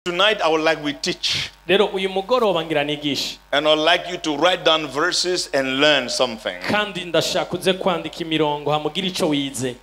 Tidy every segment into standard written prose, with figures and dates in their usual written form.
Tonight I would like we teach. Rero uyu mugoroba ngira nigishe. And I'd like you to write down verses and learn something. Kandi ndashaka uze kwandika imirongo hamugira ico wize.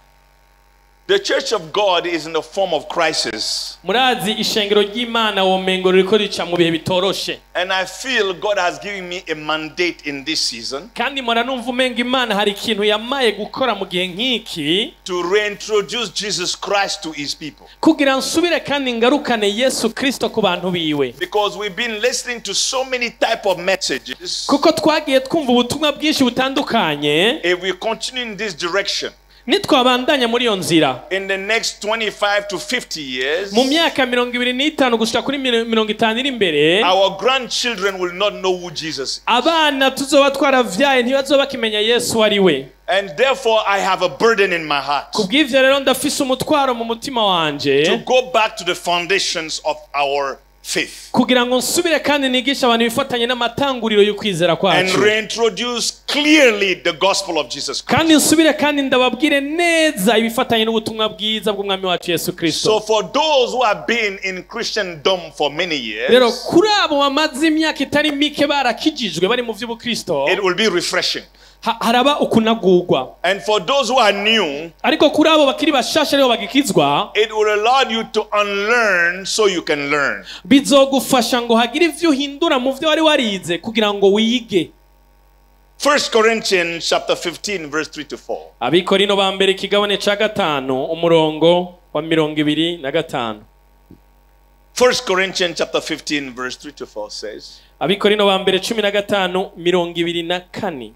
The Church of God is in a form of crisis. Murazi ishengero ry'Imana womengo ririko rica mu bihe bitoroshe. And I feel God has given me a mandate in this season. Kandi mpora numva umenga Imana hari ikintu yamaye gukora mu gihe nk'iki. To reintroduce Jesus Christ to his people. Kugira nsubire kandi ngarukane Yesu Kristo ku bantu biwe. Because we've been listening to so many type of messages. Kuko twagiye twumva ubutumwa bwinshi butandukanye. If we continue in this direction, nitwabandanya muri iyo nzira, in the next 25 to 50 years, mu myaka 25 gushika kuri 50 iri imbere, our grandchildren will not know who Jesus is. Abana tuzoba twaravyaye ntibazoba bakimenya Yesu ari we. And therefore I have a burden in my heart. Kubw'ivyo rero ndafise umutwaro mu mutima wanje, to go back to the foundations of our faith. Kugira ngo nsubire kandi nigishe abantu bifatanye n'amatanguriro y'ukwizera kwacu. And reintroduce clearly the gospel of Jesus Christ. Kandi nsubire kandi ndababwire neza ibifatanye n'ubutumwa bwiza bw'umwami wacu Yesu Kristo. So for those who have been in Christendom for many years, rero kuri abo bamaze imyaka itari mike barakijijwe bari mu vy'ubukristo, it will be refreshing. Haraba ukunagurwa. And for those who are new, ariko kuri abo bakiri bashasha rero bagikizwa, it will allow you to unlearn so you can learn. Bizogufasha ngo hagire ivyo uhindura mu vyo wari warize kugira ngo wige. 1 Corinthians chapter 15 verse 3 to 4. Abikorino ba mbere kigabane ca 5 umurongo wa 25. 1 Corinthians chapter 15 verse 3 to 4 says, Abikorino ba mbere 15 24.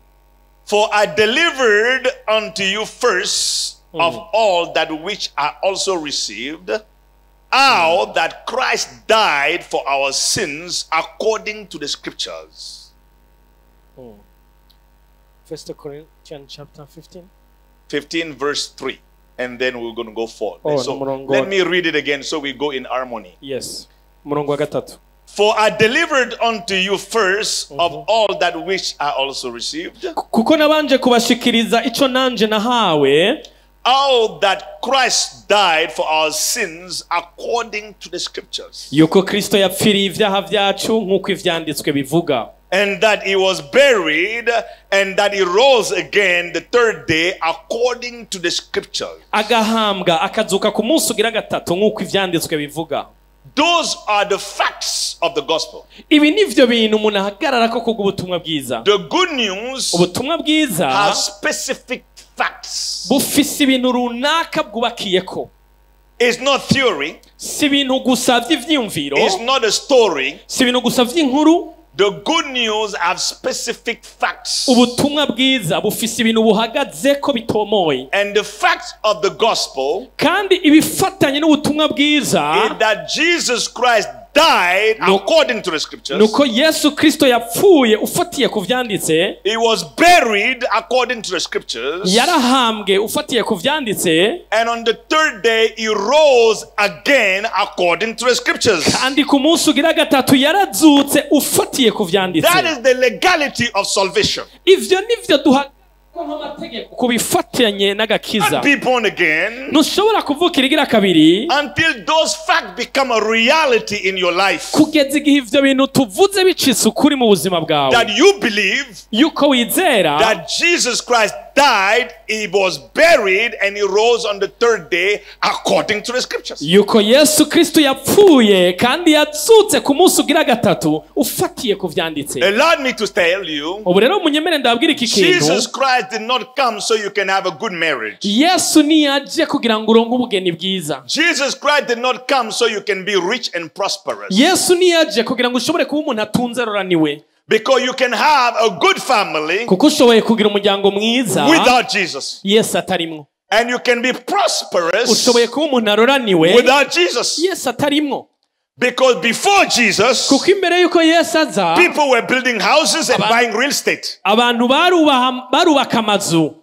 For I delivered unto you first of all that which I also received, how that Christ died for our sins according to the scriptures. 1 Corinthians chapter 15? 15 verse 3. And then we're going to go forward. Oh, so let me read it again so we go in harmony. Yes. Murongo wa gatatu. For I delivered unto you first of all that which I also received. Kuko nabanje kubashikiriza ico nanje nahawe, how that Christ died for our sins according to the scriptures. Yuko Kristo yapfiriye ivyaha vyacu nkuko ivyanditswe bivuga. And that he was buried, and that he rose again the third day according to the scriptures. Agahambwa akazuka ku munsi ugira gatatu nkuko ivyanditswe bivuga. Those are the facts of the gospel. Ibi nivyo bintu umuntu ahagararako kubw'ubutumwa bwiza. The good news ubutumwa bwiza has specific facts. Bufise ibintu runaka bwubakiyeko. It's not theory. Si ibintu gusa vy'ivyiyumviro. It's not a story. Si ibintu gusa vy'inkuru. The good news have specific facts. Ubutumwa bwiza bufise ibintu buhagazeko bitomoye. And the facts of the gospel kandi ibifatanye n'ubutumwa bwiza is that Jesus Christ died according to the scriptures. Nuko Yesu Kristo yapfuye ufatiye ku vyanditse. He was buried according to the scriptures. Yarahambwe ufatiye ku vyanditse. And on the third day he rose again according to the scriptures. Kandi ku munsi ugira gatatu yarazutse ufatiye ku vyanditse. That is the legality of salvation. Ivyo nivyo duha kubifatanye n'agakiza. Be born again. Ntushobora kuvukira igira kabiri until those facts become a reality in your life. Kugeza igihe ivyo bintu tuvuze bicitse ukuri mu buzima bwawe. That you believe yuko wizera that Jesus Christ died, he was buried, and he rose on the third day according to the scriptures. Yuko Yesu Kristo yapfuye kandi yazutse ku munsi ugira gatatu ufatiye ku vyanditse. Allow me to tell you, ubu rero munyemere ndababwira iki kintu. Jesus Christ did not come so you can have a good marriage. Yesu ntiyaje kugira ngo uronke ubugeni bwiza. Jesus Christ did not come so you can be rich and prosperous. Yesu ntiyaje kugira ngo ushobore kuba umuntu atunze aroraniwe. Because you can have a good family kuko ushoboye kugira umuryango mwiza without Jesus. Yesu atarimwo. And you can be prosperous ushoboye kuba umuntu aroraniwe without Jesus. Yesu atarimwo. Because before Jesus, kuko imbere yuko Yesu aza, people were building houses and buying real estate. Abantu barubaka amazu.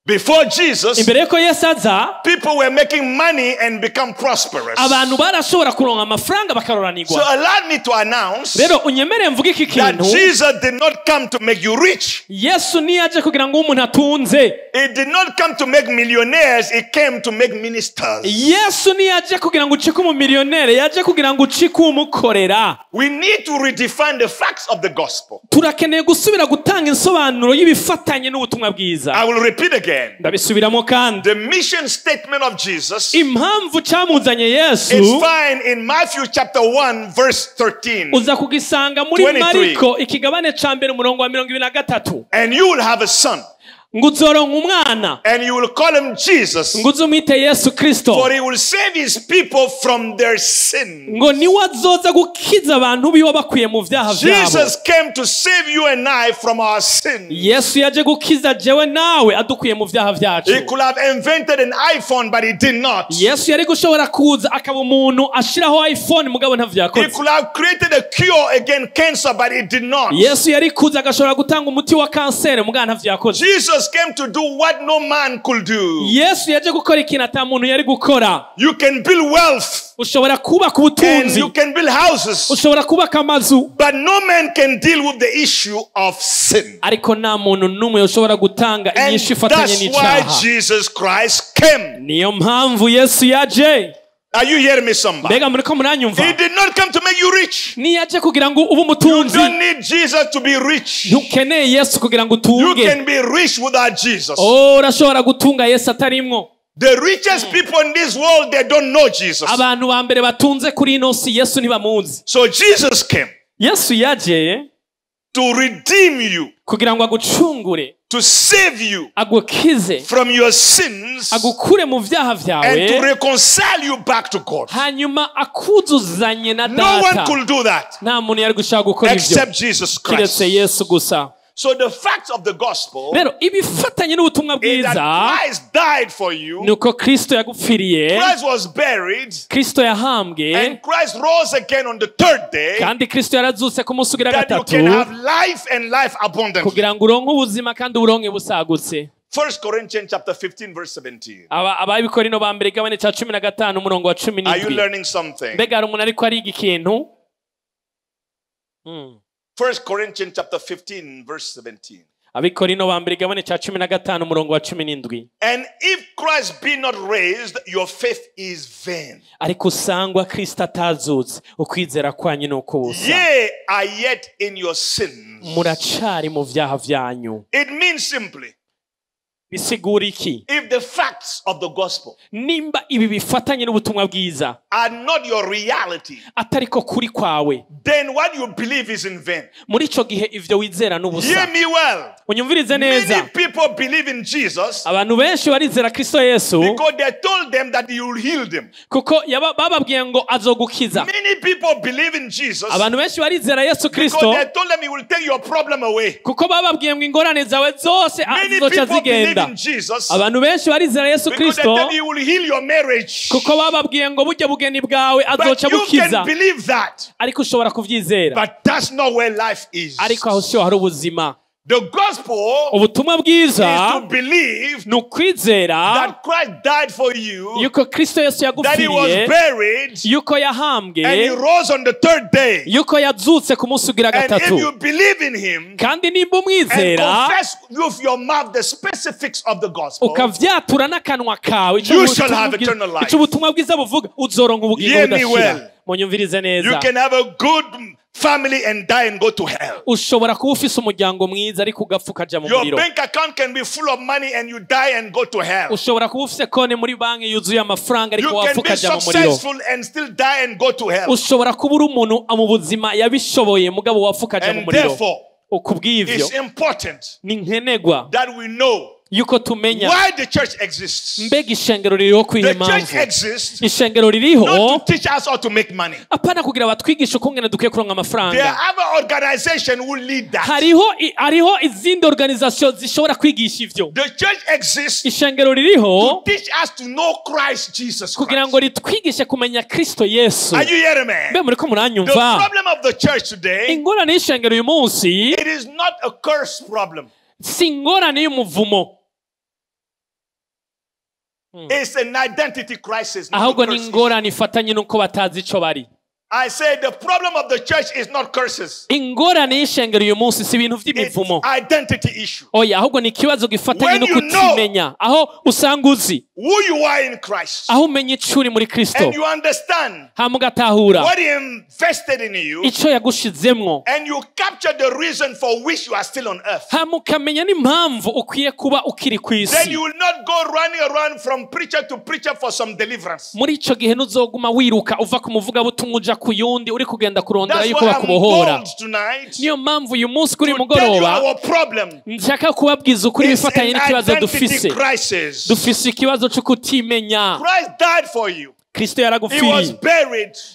Before Jesus, Imbere yuko Yesu aza, people were making money and become prosperous. abantu barashobora kuronka amafaranga bakaroranirwa. So allow me to announce Rero unyemere mvuge iki that kintu. Jesus did not come to make you rich. Yesu ntiyaje kugira ngo umuntu atunze. He did not come to make millionaires. He came to make ministers. Yesu ntiyaje kugira ngo ucike umumiliyonere, yaje kugira ngo ucike umukorera. We need to redefine the facts of the gospel. Turakeneye gusubira gutanga insobanuro y'ibifatanye n'ubutumwa bwiza. I will repeat again. Ndabisubiramo kandi. The mission statement of Jesus Impamvu cyamuzanye Yesu is found in Matthew chapter 1 verse 13. uza kugisanga muri 23. Mariko ikigabane ca mbere umurongo wa 23. And you will have a son, Ngo uzoronka umwana, and you will call him Jesus, ngo uzumwite Yesu Kristo, for he will save his people from their sin. ngo niwe azoza gukiza abantu biwe bakuye mu vyaha vyabo. Jesus came to save you and I from our sin. Yesu yaje gukiza jewe nawe adukuye mu vyaha vyacu. He could have invented an iPhone, but he did not. Yesu yari gushobora kuza akaba umuntu ashiraho iPhone, mugabo ntavyo He yakoze. could have created a cure against cancer, but he did not. Yesu yari kuza agashobora gutanga umuti wa kanseri, mugabo ntavyo yakoze. Jesus came to do what no man could do. Yesu yaje gukora ikintu ata muntu yari gukora. You can build wealth Ushobora kubaka and ubutunzi, you can build houses, ushobora kubaka amazu, but no man can deal with the issue of sin. ariko nta muntu n'umwe ushobora gutanga And inyishu ifatanye that's why n'icyaha. Jesus Christ came. Niyo mpamvu Yesu yaje. Are you hearing me, somebody? Mbega muriko muranyumva? He did not come to make you rich. Niyaje kugira ngo ube You umutunzi. don't need Jesus to be rich. Ntukeneye Yesu kugira ngo You utunge. can be rich without Jesus. Oh, urashobora gutunga Yesu atarimwo. The richest people in this world, they don't know Jesus. Abantu ba mbere batunze kuri ino si Yesu ntibamuzi. So Jesus came Yesu yaje to redeem you, kugira ngo agucungure, to save you agukize, from your sins, agukure mu vyaha and to vyawe, reconcile you back to God. hanyuma akuzuzanye na No one data. could do that Nta muntu yari gushaka gukora ivyo except Jesus Christ. kiretse Yesu gusa. So the facts of the gospel Rero ibifatanye n'ubutumwa is that bwiza Christ died for you, nuko Kristo yagupfiriye, Christ was buried, Kristo yahambwe, and Christ rose again on the third day, kandi Kristo yarazutse ku munsi ugira that you gatatu, can have life and life abundantly. kugira ngo uronke ubuzima kandi uburonke busagutse. 1 Corinthians chapter 15 verse 17. Ababikorino ba mbere igabane ca 15 umurongo wa Are you 17. learning something? Mbega hari umuntu ariko ariga ikintu? 1 Corinthians chapter 15 verse 17. Abikorino ba mbere igabane ca 15 umurongo wa 17. And if Christ be not raised, your faith is vain. Ariko usangwa Kristo atazutse, ukwizera kwanyu ni ukubusa. Ye are yet in your sins. Muracari mu vyaha vyanyu. It means simply, Bisigura iki? if the facts of the gospel Nimba ibi bifatanye n'ubutumwa bwiza are not your reality, atariko kuri kwawe, then what you believe is in vain. muri ico gihe ivyo wizera n'ubusa. Hear me well. Unyumvirize Many neza. people believe in Jesus Abantu benshi barizera Kristo Yesu because they told them that he will heal them. kuko bababwiye ngo azogukiza. Many people believe in Jesus Abantu benshi barizera Yesu because Kristo they told them he will take your problem away. kuko bababwiye ngo ingorane zawe zose Many zizoca people believe zigenda. in Jesus Abantu benshi barizera Yesu because they Kristo tell you he will heal your marriage. kuko bababwiye ngo burya bugeni bwawe But azoca you bukiza. can believe that. Ariko ushobora kuvyizera, But that's not where life is. ariko aho siho hari ubuzima. The gospel Ubutumwa bwiza is to believe ni ukwizera that Christ died for you, yuko Kristo Yesu that he was yagupfiriye, buried, yuko yahambwe, and he rose on the third day. yuko yazutse ku munsi ugira And if gatatu. you believe in him Kandi nimba and umwizera confess with your mouth the specifics of the gospel, ukavyatura n'akanwa kawe You shall have eternal life. ico ubutumwa bwiza buvuga, uzoronka ubugingo Hear me budashira. well. Munyumvirize you neza. can have a good family and die and go to hell. Ushobora kuba ufise umuryango mwiza ariko ugapfa ukaja mu Your muriro. bank account can be full of money and you die and go to hell. Ushobora kuba ufise konti muri banki yuzuye amafaranga ariko You can wapfa be ukaja mu muriro. successful and still die and go to hell. Ushobora kuba uri umuntu mu buzima yabishoboye mugabo wapfa ukaja mu And muriro. therefore, Ukubw'ivyo it's important ni nkenerwa that we know yuko tumenya why the church exists. mbega ishengero ririho kwiha The church impamvu. exists Ishengero ririho not to teach us how to make money. apana kugira batwigishe ukungene dukwiye kuronka There amafaranga. are other organizations who lead that. Hariho izindi organisation zishobora kwigisha ivyo. The church exists Ishengero ririho to teach us to know Christ Jesus kugira Christ. ngo ritwigishe kumenya Kristo Yesu. Are you hearing me? Mbe muriko The muranyumva? problem of the church today, Ingorane y'ishengero uyu munsi it is not a curse problem. si ingorane y'umuvumo. It's an identity crisis. Ahubwo ni ingorane ifatanye n'uko batazi ico bari. I say the problem of the church is not curses. Ingorane y'ishengero uyu munsi si ibintu vy'imivumo. It's identity issue. Oya, ahubwo ni ikibazo gifatanye no kutimenya. Aho usanga uzi who you are in Christ. Aho umenya ico uri muri Kristo. And you understand hama ugatahura what he invested in you. Ico yagushizemwo. And you capture the reason for which you are still on earth. Hama ukamenya n'impamvu ukwiye kuba ukiri ku isi. Then you will not go running around from preacher to preacher for some deliverance. Muri ico gihe ntuzoguma wiruka uva ku muvugabutumwa uja kuyundi uri kugenda kurondera yuko bakubohora. Niyo mpamvu uyu munsi kuri mugoroba nshaka kubabwiza ukuri bifatanye n'ikibazo dufise. Dufise ikibazo cyo kutimenya. Christ died for you. Kristo yaragupfiriye.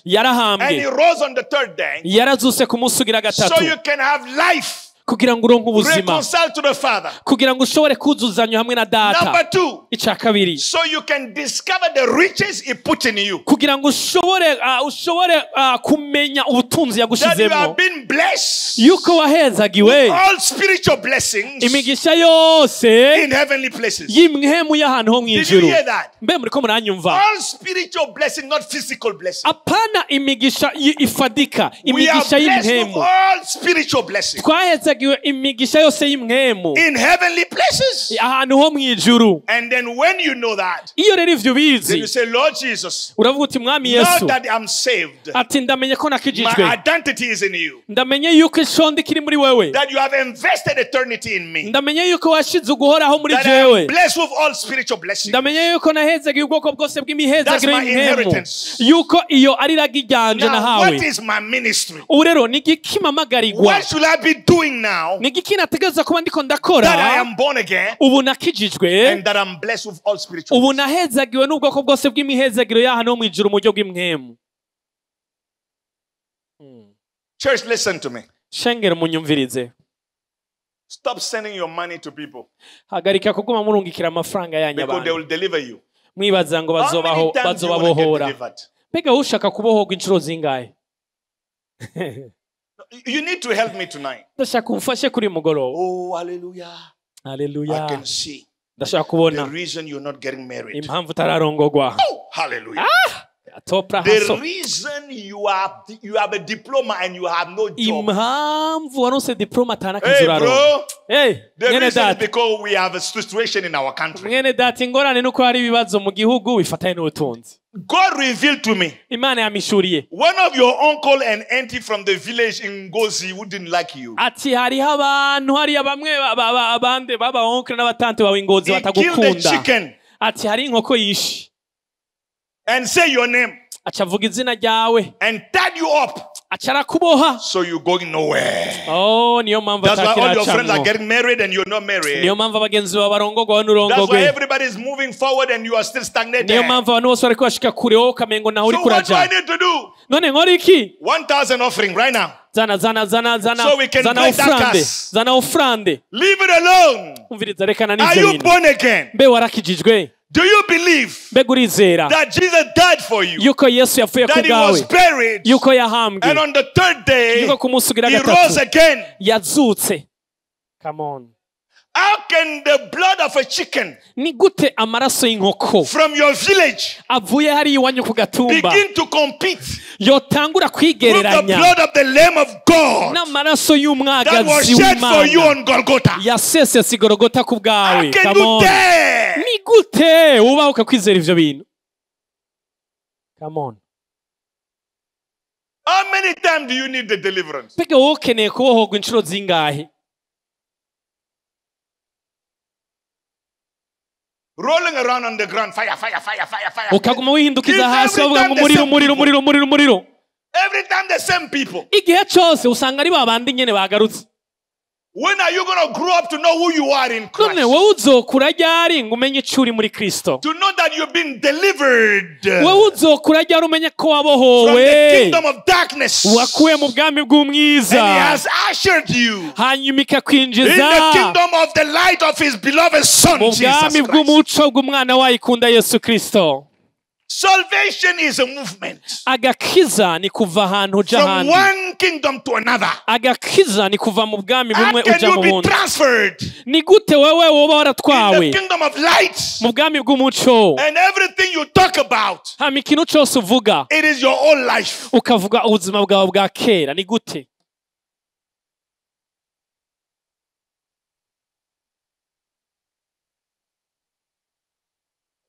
Yarahambwe. And he rose on the third day. Yarazuse ku munsi ugira gatatu. So you can have life. Kugira ngo uronke ubuzima. Reconcile to the Father. Kugira ngo ushobore kuzuzanya hamwe na data. Number 2. Ica kabiri. So you can discover the riches he put in you. Kugira ngo ushobore kumenya ubutunzi yagushizemo. That you have been blessed. Yuko wahezagiwe. All spiritual blessings. Imigisha yose. In heavenly places. Y'imwemu y'ahantu ho mw'ijuru. Did you hear that? Mbe muriko muranyumva. All spiritual blessing, not physical blessing. Apana imigisha ifadika, imigisha y'imwemu. All spiritual blessings. Twahezagiwe imigisha yose y'imwemu. In heavenly places. Ahantu ho mw'ijuru. And then when you know that, iyo rero ivyo ubizi, then you say, Lord Jesus, uravuga uti Mwami Yesu, now that I'm saved, ati ndamenye ko nakijijwe, my identity is in you. Ndamenye yuko ishondi kiri muri wewe. That you have invested eternity in me. Ndamenye yuko washize uguhoraho muri that jewe. I am blessed with all spiritual blessings. Ndamenye yuko nahezagiwe ubwoko bwose bw'imihezagiro That's my y'imwemu. inheritance. Yuko iyo ari iragi ryanje Now, nahawe. what is my ministry? Ubu rero ni igiki mpamagarirwa? What should I be doing now? Ni igiki nategerezwa kuba ndiko ndakora? That I am born again. Ubu nakijijwe. And that I'm blessed with all spiritual Ubu nahezagiwe n'ubwoko bwose bw'imihezagiro y'ahantu ho mw'ijuru mu buryo bw'imwemu. Church, listen to me. Shengero munyumvirize. Stop sending your money to people. Hagarika kuguma murungikira amafaranga yanyu Because abantu. they will deliver you. Mwibaza ngo bazobaho bazobabohora. Mbega ushaka kubohorwa inshuro zingahe? You need to help me tonight. Ndashaka umfashe kuri mugoroba. Oh, hallelujah. Hallelujah. I can see. Ndashaka kubona. The reason you're not getting married. Impamvu utararongogwa. Oh, hallelujah. Topra The haso. reason you have a diploma and you have no job. Impamvu waronse diploma atana Hey, kazi bro. Hey, the mwene reason is data. because we have a situation in our country. Mwene data, ingorane nuko hari ibibazo mu gihugu bifatanye n'ubutunzi. God revealed to me. Imana yamishuriye. One of your uncle and auntie from the village in Ngozi who didn't like you. Ati hariho abantu hariya bamwe abande baba oncle n'abatante bawe Ngozi He killed the batagukunda. chicken. Ati hari inkoko yishe. And say your name. Aca avuga izina ryawe. And tied you up. Aca arakuboha. So you're going nowhere. Oh, niyo mpamvu That's why all your friends are atakiracamwo. getting married and you're not married. Niyo mpamvu abagenzi bawe barongogwa That's why n'urongogwe. everybody is moving forward and you are still stagnated. Niyo mpamvu abantu bose bariko bashika kure wowe ukamengo naho uri So what do I kuraja. need to do? None nkora iki? 1,000 offering right now. Zana zana zana zana So we can zana break that ofrande. curse. Zana ofrande. Leave it alone. Umviriza rekana Are n'ivyo you bintu. born again? Mbe warakijijwe? Do you believe Mbega urizera that Jesus died for you? yuko Yesu yapfuye ku That he was bwawe, buried, yuko yahambwe, and on the third day yuko ku munsi ugira he gatatu rose again. yazutse. Come on. How can the blood of a chicken Ni gute amaraso y'inkoko from your village avuye hariya iwanyu ku gatumba begin to compete yotangura with the kwigereranya blood of the Lamb of God n'amaraso that was y'umwagazi shed for you w'Imana on Golgotha? yasesetse igorogota ku How bwawe? can Come you on. dare? Ni gute ubaho ukakwizera ivyo bintu? Come on. How many times do you need the deliverance? Mbega wowe ukeneye kubohorwa inshuro zingahe? Rolling around on the ground, fire, fire, fire, fire, fire. Ukaguma wihindukiza It's hasi every bavuga time ngo the umuriro same umuriro people. umuriro umuriro umuriro. Every time the same people. Igihe cyose usanga ari babandi nyene bagarutse. When are you going to grow up to know who you are in Christ? None wowe uzokura ryari ngo umenye ico uri muri Kristo? To know that you've been delivered Wowe uzokura ryari umenye ko from wabohowe, the kingdom of darkness. wakuwe mu bwami bw'umwiza, And he has ushered you hanyuma in the ikakwinjiza kingdom of the light of his beloved son, mu Jesus bwami Christ. bw'umuco bw'umwana wayikunda Yesu Kristo. Salvation is a movement. Agakiza ni kuva ahantu uja From ahandi. one kingdom to another. Agakiza ni kuva mu bwami How bumwe can uja you mu be bundi. transferred Ni gute wewe woba in waratwawe the kingdom of light mu bwami bw'umuco, and everything you talk about, hama ikintu cose uvuga it is your own life? ukavuga ubuzima bwawe bwa kera? Ni gute?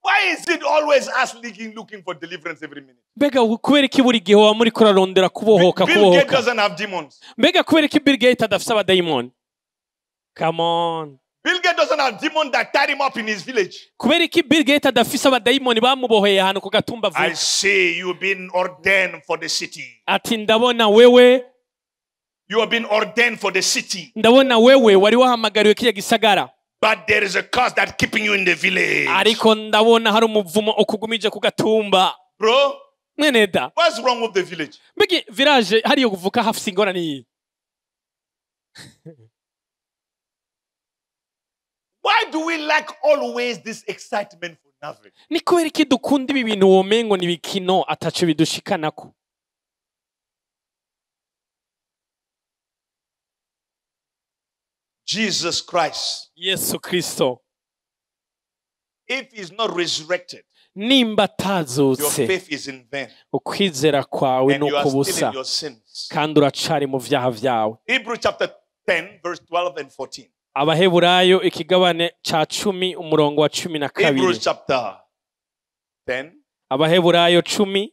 Why is it always us looking for deliverance every minute? Mbega kubera iki buri gihe waba muri kurarondera kubohoka Bill Gates kubohoka? doesn't have demons. Mbega kubera iki Bill Gates adafise abadayimoni? Come on. Bill Gates doesn't have demons that tied him up in his village. Kubera iki Bill Gates adafise abadayimoni bamuboheye ahantu ku gatumba I avuye? see you've been ordained for the city. Ati ndabona wewe, You have been ordained for the city. ndabona wewe wari wahamagariwe kiriya gisagara. But there is a curse that keeping you in the village. Ariko ndabona hari umuvumo ukugumije ku gatumba. Bro, Mwene da. what's wrong with the village? Mbega village hariyo kuvuka hafise ingorane iyi? Why do we lack always this excitement for nothing? Ni kubera iki dukunda ibi bintu womengo ni bikino ataco bidushikanako? Jesus Christ, Yesu Kristo, if he's not resurrected, nimba your atazutse, faith is in vain. ukwizera kwawe And you are still nukubusa, in your sins. kandi uracari mu vyaha vyawe. Hebrews chapter 10, verse 12 and 14. Abaheburayo ikigabane ca 10 umurongo wa 12. Hebrews chapter 10, Abaheburayo 10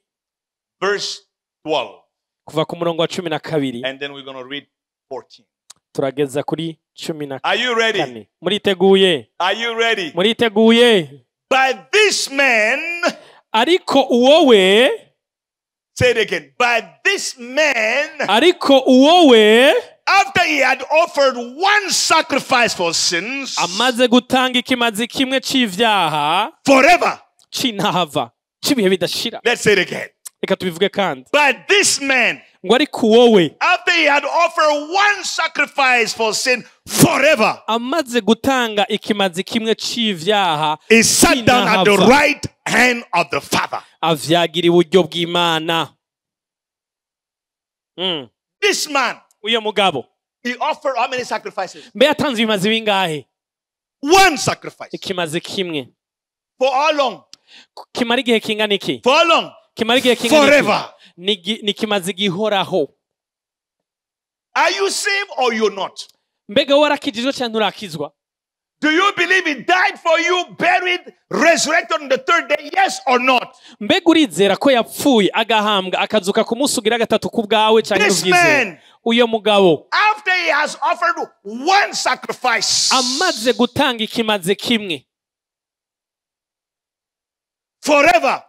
verse 12. kuva ku murongo wa 12. And then we're going to read 14. Turageza kuri 14. Are you ready? Muriteguye? Are you ready? Muriteguye? By this man, Ariko uwowe, say it again. By this man, ariko uwowe, after he had offered one sacrifice for sins, amaze gutanga ikimazi kimwe c'ivyaha forever. c'intahava c'ibihe bidashira. Let's say it again. Reka tubivuge kandi. But this man, Ngo ariko uwowe, after he had offered one sacrifice for sin forever, amaze gutanga ikimazi kimwe c'ivyaha, he sat down at the right hand of the Father. avyagira iburyo bw'Imana. This man, Uyo mugabo, he offered how many sacrifices? mbe yatanze ibimazi bingahe? One sacrifice. Ikimazi kimwe. For how long? Kimara igihe kingana iki? For how long? Kimara igihe kingana iki? Forever. Ni kimazi gihoraho. Are you saved or you're not? Mbega warakijijwe canke nturakizwa? Do you believe he died for you, buried, resurrected on the third day? Yes or not? Mbega urizera ko yapfuye agahambwa akazuka ku munsi ugira gatatu ku bwawe canke This ntuvyizera? man, Uyo mugabo, after he has offered one sacrifice, amaze gutanga ikimazi kimwe forever,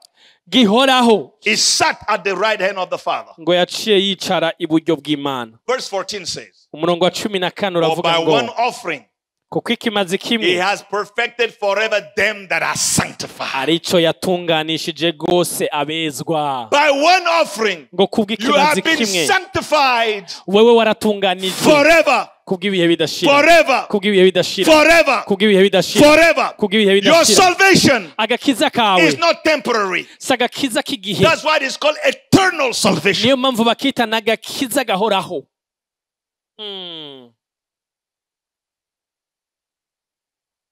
gihoraho, he sat at the right hand of the Father. ngo yaciye yicara iburyo bw'Imana. Verse 14 says, Umurongo wa 14 For uravuga by ngo, one offering kuko ikimazi he kimwe has perfected forever them that are sanctified. arico yatunganishije gose abezwa. By one offering Ngo you kubw'ikimazi have been kimwe sanctified wewe waratunganijwe forever, kubw'ibihe bidashira, forever, kubw'ibihe bidashira, forever, kubw'ibihe bidashira, forever. kubw'ibihe Your bidashira. salvation Agakiza kawe is not temporary. si agakiza k'igihe. That's why it's called eternal salvation. Niyo mpamvu bakita n'agakiza gahoraho.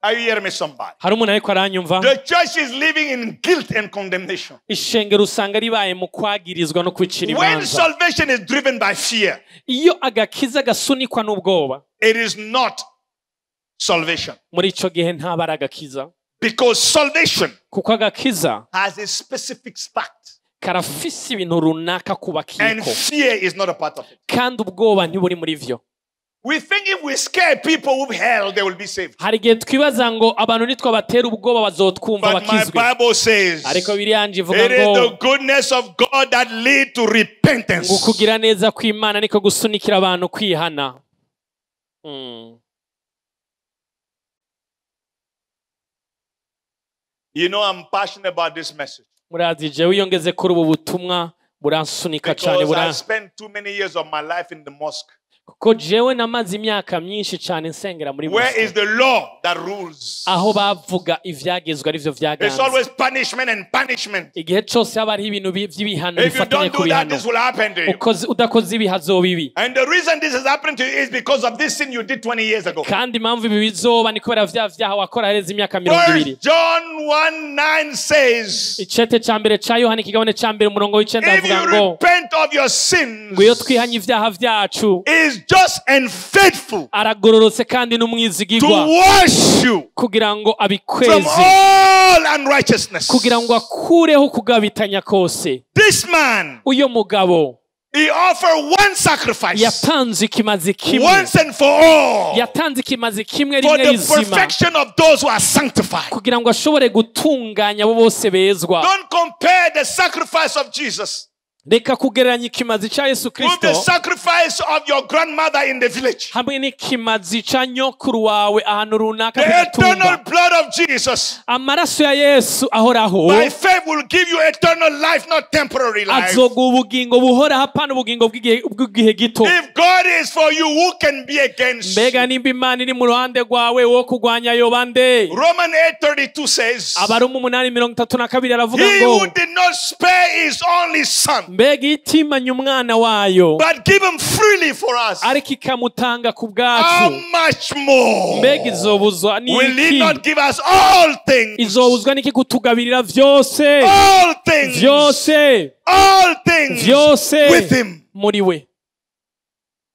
Are you hearing me, somebody? Hari umuntu ariko aranyumva? The church is living in guilt and condemnation. Ishengero usanga ribaye mu kwagirizwa no kwicira When imanza. salvation is driven by fear, Iyo agakiza gasunikwa n'ubwoba, it is not salvation. muri ico gihe ntaba ari agakiza. Because salvation Kuko agakiza has a specific fact. karafise ibintu runaka kubakiko. And fear is not a part of it. Kandi ubwoba ntiburi muri vyo. We think if we scare people with hell, they will be saved. Hari igihe twibaza ngo abantu nitwabatera ubwoba bazotwumva But my bakizwe. Bible says, Ariko Bibiliya yanje ivuga it is ngo the goodness of God that lead to repentance. ngo kugira neza kw'Imana niko gusunikira abantu kwihana. You know, I'm passionate about this message. Murazi jewe iyo ngeze kuri ubu butumwa buransunika cyane, Because I spent too many years of my life in the mosque. Kuko jewe namaze imyaka myinshi cyane nsengera muri Where mosque is the law that rules? Aho bavuga ivyagezwe arivyo It's vyaganze. always punishment and punishment. Igihe cyose haba hariho ibintu by'ibihano If you bifatanye don't ku do that, bihano. this will happen to you. Udakoze ibi hazoba ibi. And the reason this is happening to you is because of this sin you did 20 years ago. Kandi impamvu ibi bizoba ni kubera vya vyaha wakora hareze imyaka 20. First John 1:9 says, Icete ca mbere ca Yohana ikigabane ca mbere umurongo w'icenda if avuga you ngo repent of your sins, ngo iyo twihanye ivyaha vyacu is just and faithful aragororotse kandi to n'umwizigirwa wash you kugira ngo from abikweze all unrighteousness. kugira ngo akureho kugabitanya kose. This man, Uyo mugabo he offered one sacrifice yatanze ikimazi kimwe once and for all yatanze ikimazi kimwe for rimwe the rizima perfection of those who are sanctified. kugira ngo ashobore gutunganya abo bose bezwa. Don't compare the sacrifice of Jesus Reka kugereranya ikimazi ca Yesu with Kristo the sacrifice of your grandmother in the village. hamwe n'ikimazi ca nyokuru wawe ahantu runaka The ku eternal gitumba. blood of Jesus Amaraso ya Yesu ahoraho by faith will give you eternal life, not temporary life. azoguha ubugingo buhoraho apana ubugingo bw'igihe gito. If God is for you, who can be against you? Mbega nimba Imana iri mu ruhande rwawe wo kurwanya yoba nde? Romans 8:32 says, Abaroma 8:32 aravuga he ngo who did not spare his only son, mbega itimanye umwana wayo but give him freely for us, ariko ikamutanga ku how bwacu much more mbega izobuzwa will he n'iki? not give us all things? Izobuzwa n'iki kutugabirira vyose? All things. Vyose. All things Vyose with him. muri we.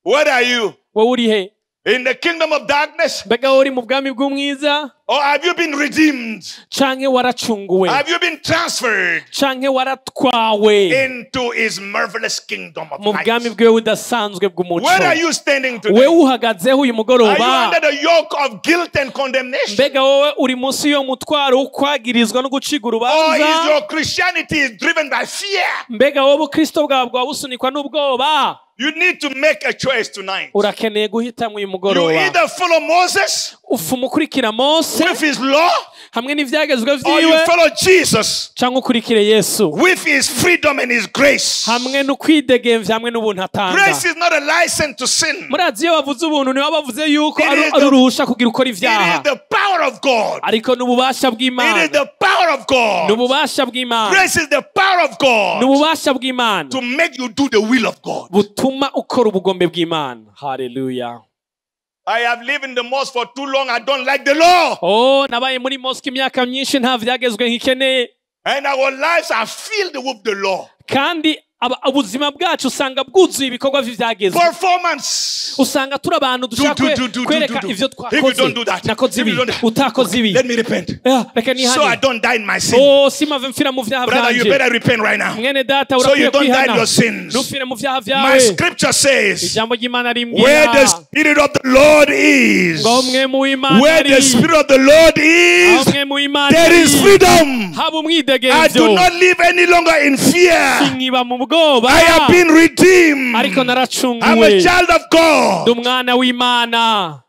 What are you? Wowe uri he? In the kingdom of darkness? Mbega wowe uri mu bwami bw'umwiza? Or have you been redeemed? Canke waracunguwe? Have you been transferred Canke waratwawe into his marvelous kingdom of mu bwami light? bwiwe budasanzwe bw'umuco? Where are you standing today? Wewe uhagazeho uyu Are you mugoroba? under the yoke of guilt and condemnation? Mbega wowe uri munsi y'uwo mutwaro wo kwagirizwa no gucibwa Or urubanza? is your Christianity is driven by fear? Mbega wowe ubukristo bwawe bwaba busunikwa n'ubwoba? You need to make a choice tonight. Urakeneye guhitamo uyu You mugoroba. either follow Moses Ufuma ukurikira Mose with his law, hamwe n'ivyagezwe or you vyiwe, follow Jesus canke ukurikire Yesu with his freedom and his grace. hamwe n'ukwidegemvya hamwe n'ubuntu atanga. Grace is not a license to sin. Murazi iyo bavuze ubuntu nibo bavuze yuko It is ari uruhusha kugira ukora It is ivyaha, the power of God. ariko n'ububasha It is bw'Imana. the power of God. N'ububasha bw'Imana. Grace is the power of God N'ububasha bw'Imana to make you do the will of God. butuma ukora ubugombe bw'Imana. Haleluya. I have lived in the mosque for too long. I don't like the law. Oh, nabaye muri mosque imyaka myinshi nta vyagezwe nkikeneye. And our lives are filled with the law. Kandi ubuzima bwacu usanga bwuzuye ibikorwa vy'ivyagezwe. Performance. Usanga turi abantu dushaka kwereka ivyo If you don't do twakoze. that, Nakoze if you ibi, don't do that, utakoze ibi. let me repent. Reka So I nihane. don't die in my sin. Oh, simave mfira mu vyaha Brother, you vyanje. better repent right now. Mwene data So you urakwiye don't die in kwihana. your sins. Ntupfire mu vyaha My vyawe. scripture says, Ijambo ry'Imana where rimbwira the Spirit of the Lord is, ngo mwe mu Imana where the ari, Spirit of the Lord aho is, mwe mu Imana there is ari, freedom. haba I umwidegemvyo. do not live any longer in fear. Sinkiba mu bwoba, I have been redeemed. ariko I'm a naracunguwe. child of Ndi God. umwana w'Imana.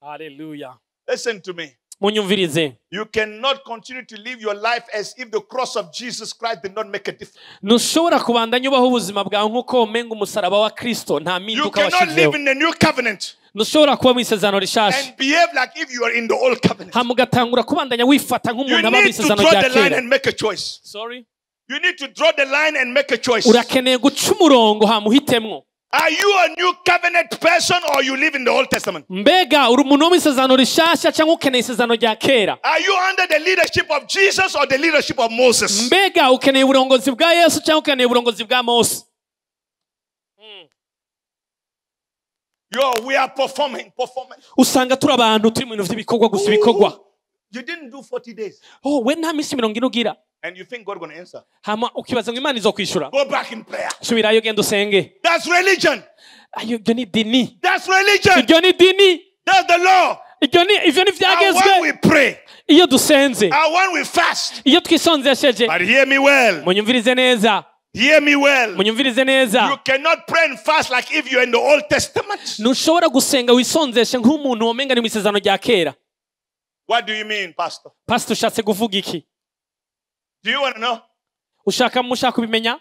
Haleluya. Listen to me. Munyumvirize. You cannot continue to live your life as if the cross of Jesus Christ did not make a difference. Ntushobora kubandanya ubaho ubuzima bwawe nk'uko womenga umusaraba wa Kristo nta You mpinduka cannot washizeho. live in the new covenant Ntushobora kuba mu isezerano rishasha and behave like if you are in the old covenant. hama ugatangura kubandanya wifata You nk'umuntu aba mu need to isezerano draw rya the line kera. and make a choice. Sorry. You need to draw the line and make a choice. Urakeneye guca umurongo hama uhitemwo. Are you a new covenant person or you live in the Old Testament? Mbega uri umuntu wo mu isezerano rishasha cyangwa ukeneye isezerano rya kera? Are you under the leadership of Jesus or the leadership of Moses? Mbega ukeneye uburongozi bwa Yesu cyangwa ukeneye uburongozi bwa Mose? Yo, we are performing. Usanga turi abantu turi mu bintu vy'ibikorwa gusa ibikorwa. You didn't do 40 days. Oh, we nta minsi 40 ugira. And you think God gonna answer? Hama ukibaza ngo Imana izokwishura. Go back in prayer. Subirayo genda usenge. That's religion. Ayo, iryo ni dini. That's religion. Iryo ni dini. That's the law. Iryo ni ivyo ni And when vyagezwe. we pray, Iyo dusenze, and when we fast. iyo twisonzesheje, But hear me well. munyumvirize neza. Hear me well. Munyumvirize neza. You cannot pray and fast like if you're in the Old Testament. Ntushobora gusenga wisonzeshe nk'umuntu womenga ni mu isezerano rya kera. What do you mean, Pastor? Pastor, ushatse kuvuga iki? Do you want to know? Ushaka mushaka kubimenya?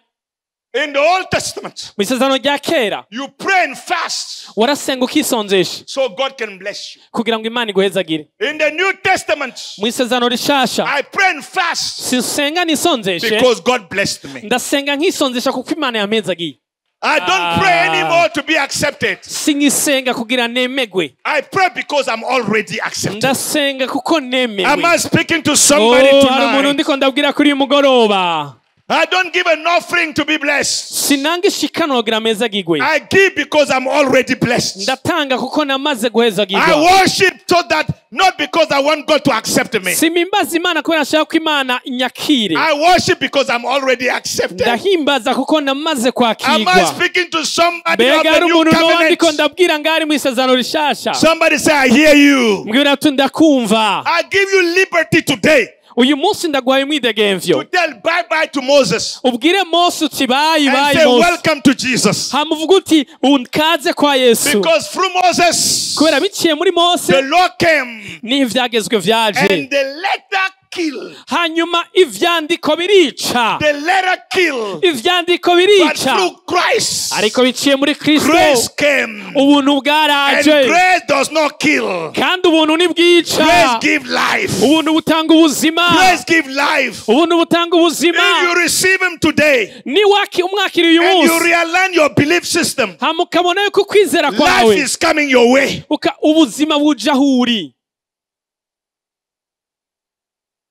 In the Old Testament, Mu isezerano rya kera, you pray and fast warasenga ukisonzesha so God can bless you. kugira ngo Imana iguhezagire. In the New Testament, Mu isezerano rishasha, I pray and fast sinsenga nisonzeshe, because God blessed me. ndasenga nkisonzesha kuko Imana yampezagiye. I don't pray anymore to be accepted. Singisenga kugira nemegwe. I pray because I'm already accepted. Ndasenga kuko nemewe. Am I speaking to somebody Oh, hari umuntu tonight? ndiko ndabwira kuri uyu mugoroba. I don't give an offering to be blessed. Sinanga ishikanwa kugira mezagigwe. I give because I'm already blessed. Ndatanga kuko namaze guhezagirwa. I worship so that not because I want God to accept me. Simimbaza Imana kubera nshaka ko Imana inyakire. I worship because I'm already accepted. Ndahimbaza kuko namaze Am I kwakirwa. speaking to somebody of Mbega the hari new umuntu noba ndiko covenant? ndabwira ngari mu isezerano rishasha. Somebody say, I hear you. Mbwira ati ndakumva. I give you liberty today Uyu munsi ndaguhaye umwidegemvyo. to tell bye bye to Moses Ubwire Mose uti bye and bye say Mose. welcome to Jesus. Hama uvuge uti unkaze kwa Yesu. Because through Moses, Kubera biciye muri Mose the law came n'ivyagezwe vyaje. and the letter killed. Hanyuma ivyandiko birica. The letter killed. Ivyandiko But birica. through Christ, Ariko biciye muri Kristo grace came. ubuntu And bwaraje. grace does not kill. Kandi ubuntu ntibwica. Grace give life. Ubuntu butanga ubuzima. Grace give life. Ubuntu butanga ubuzima. If you receive him today Niwaki umwakiriye uyu and you munsi, realign your belief system, hama ukabona yuko ukwizera life kwawe is coming your way. ubuzima buja aho uri.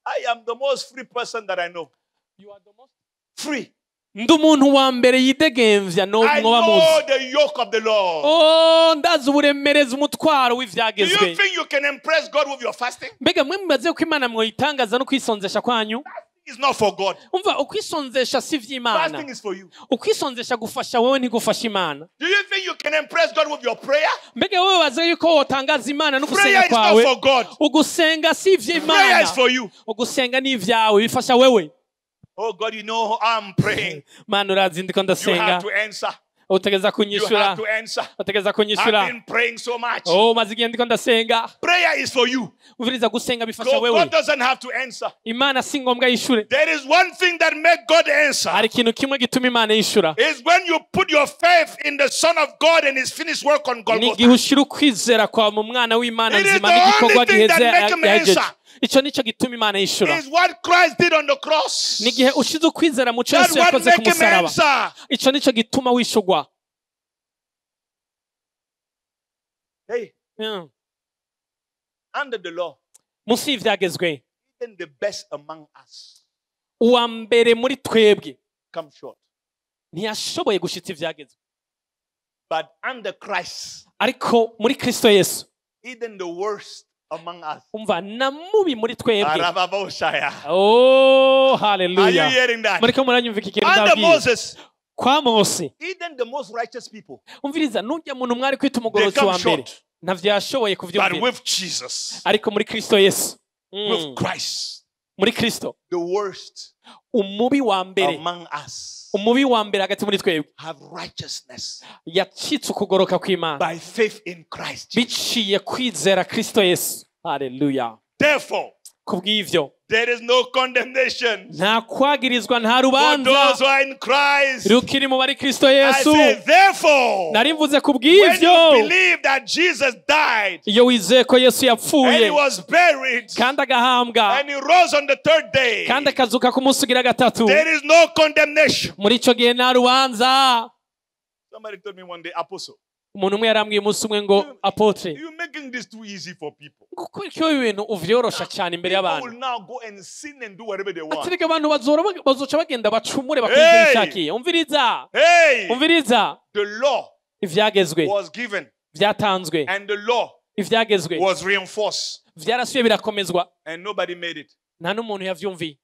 I am the most free person that I know. You are the most Free. Ndi umuntu wa mbere yidegemvya no I mwoba know muzi. the yoke of the Lord. Oh, ndazi uburemerezi umutwaro Do you w'ivyagezwe. think you can impress God with your fasting? Mbega mwe mumaze ko Imana mwoyitangaza no kwisonzesha kwanyu? It's not for God. Umva, ukwisonzesha si ivy'Imana. Fasting is for you. Ukwisonzesha gufasha wewe ntigufasha Imana. Do you think you can impress God with your prayer? Mbega wewe waza yuko wotangaza Imana no Prayer gusenga is not kwawe? for God. Ugusenga si Prayer ivy'Imana. is for you. Ugusenga ni ivyawe, bifasha wewe. Oh God, you know I'm praying. Mana urazi ndiko You ndasenga. have to answer. Utegeza You kunyishura. have to answer. Utegeza I've kunyishura. been praying so much. Oh, maze igihe ndiko ndasenga. Prayer is for you. Umviriza, gusenga bifasha God, wewe. God doesn't have to answer. Imana si ngombwa yishure. There is one thing that makes God answer. Hari ikintu kimwe gituma Imana yishura. Is when you put your faith in the Son of God and his finished work on Ni Golgotha. igihe ushira ukwizera kwawe mu mwana w'Imana It is nzima the n'igikorwa only thing that giheze make him yahejeje. answer. Ico nico gituma Imana yishura. Is what Christ did on the cross. Ni igihe ushize ukwizera mu cyo That Yesu what yakoze ku make him musaraba. answer. Ico nico gituma wishurwa. Hey, under the law, Munsi y'ivyagezwe, even the best among us uwa mbere muri twebwe come short. ntiyashoboye gushitsa ivyagezwe. But under Christ, Ariko muri Kristo Yesu, even the worst among us. umva na mubi muri twebwe. Arababoshaya. Oh, Are you hallelujah. hearing that? Muriko muranyumva iki kintu Under ndabwiye. Moses, Kwa Mose, even the most righteous people, umviriza nurya muntu mwari kwita they umugororotsi come wa mbere short. ntavyo yashoboye But kuvyumvira. with Jesus, Ariko muri Kristo Yesu, with Christ, muri Kristo, the worst umubi wa mbere, among us umubi wa mbere hagati muri twebwe have righteousness yacitse ukugoroka kw'Imana by faith in Christ. Jesus. biciye kwizera Kristo Yesu. Hallelujah. Therefore, Kubw'ivyo there is no condemnation nta kwagirizwa, nta for rubanza those who are in Christ. rukiri mu bari Kristo I Yesu. say, therefore, Nari mvuze when kubw'ivyo, you believe that Jesus died iyo wizeye ko Yesu and yapfuye he was buried kandi agahambwa and he rose on the third day, kandi akazuka ku munsi ugira gatatu, there is no condemnation. muri ico gihe nta rubanza. Somebody told me one day, Apostle, Umuntu umwe yarambwiye umunsi umwe ngo apotre, you're making this too easy for people. kuko icyo ibintu uvyorosha cyane imbere People y'abantu. will now go and sin and do whatever they want. Ati reka abantu bazoca bagenda bacumure bakora ivyo Hey! bishakiye. Umviriza, Hey, umviriza, the law ivyagezwe was given vyatanzwe, and the law ivyagezwe was reinforced vyarasubiye birakomezwa, and nobody made it. nta n'umuntu yavyumviye.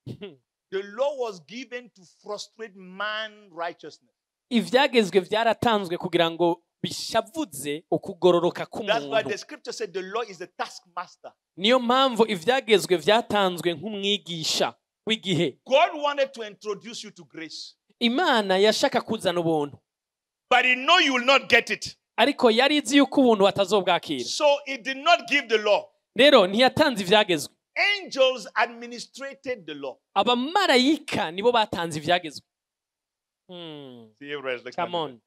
The law was given to frustrate man righteousness. Ivyagezwe vyaratanzwe kugira ngo bishavuze ukugororoka That's why k'umuntu. the scripture said the law is the taskmaster. Niyo mpamvu ivyagezwe vyatanzwe nk'umwigisha w'igihe. God wanted to introduce you to grace, Imana yashaka kuzana ubuntu, but he know you will not get it. ariko yari izi yuko ubuntu batazobwakira. So he did not give the law. Rero ntiyatanze ivyagezwe. Angels administrated the law. Abamarayika nibo batanze ivyagezwe. See, everybody's looking Come at me. on.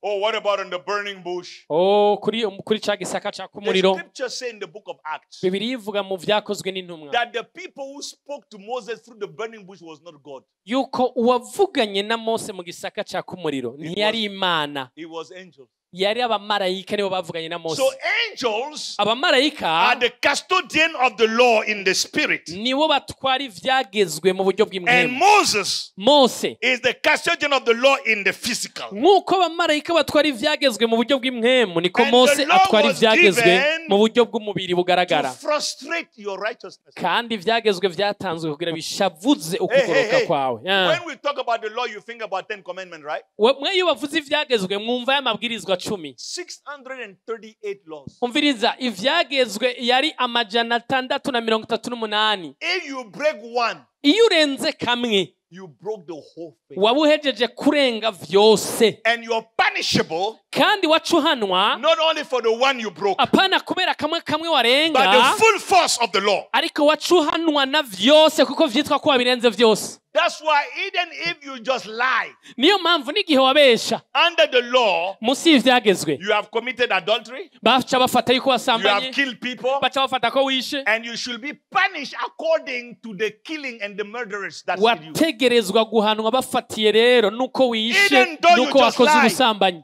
Oh, what about in the burning bush? Oh, kuri ca gisaka caka The umuriro. scripture say in the book of Acts Bibiliya ivuga mu vyakozwe n'intumwa that the people who spoke to Moses through the burning bush was not God. yuko uwavuganye na Mose mu gisaka caka umuriro ntiyari Imana, It was angels. yari abamarayika nibo bavuganye na Mose. So angels Abamarayika are the custodian of the law in the spirit. nibo batwara ivyagezwe mu buryo And bw'impwemu. Moses Mose is the custodian of the law in the physical. nk'uko abamarayika batwara ivyagezwe mu buryo bw'impwemu, niko And the Mose law atwara was ivyagezwe given mu buryo bw'umubiri to bugaragara. frustrate your righteousness. Kandi ivyagezwe vyatanzwe kugira bishavuze ukugoroka kwawe. When we talk about the law, you think about 10 commandments, right? Mwe iyo bavuze ivyagezwe mwumva y'amabwirizwa 10. 638 laws. Umviriza, ivyagezwe yari 638. If you break one, Iyo urenze kamwe, you broke the whole thing. waba uhejeje kurenga vyose. And you're punishable Kandi wacuhanwa not only for the one you broke, apana kubera kamwe kamwe warenga, but the full force of the law. ariko wacuhanwa na vyose kuko vyitwa ko wabirenze vyose. That's why even if you just lie Niyo mpamvu n'igihe wabesha under the law, munsi y'ivyagezwe, you have committed adultery, baca bafata yuko you wasambanye, have killed people, baca bafata ko wishe, and you should be punished according to the killing and the murderers that killed you. wategerezwa guhanwa bafatiye rero nuko wishe, Even though you nuko just wakoze lie. ubusambanyi.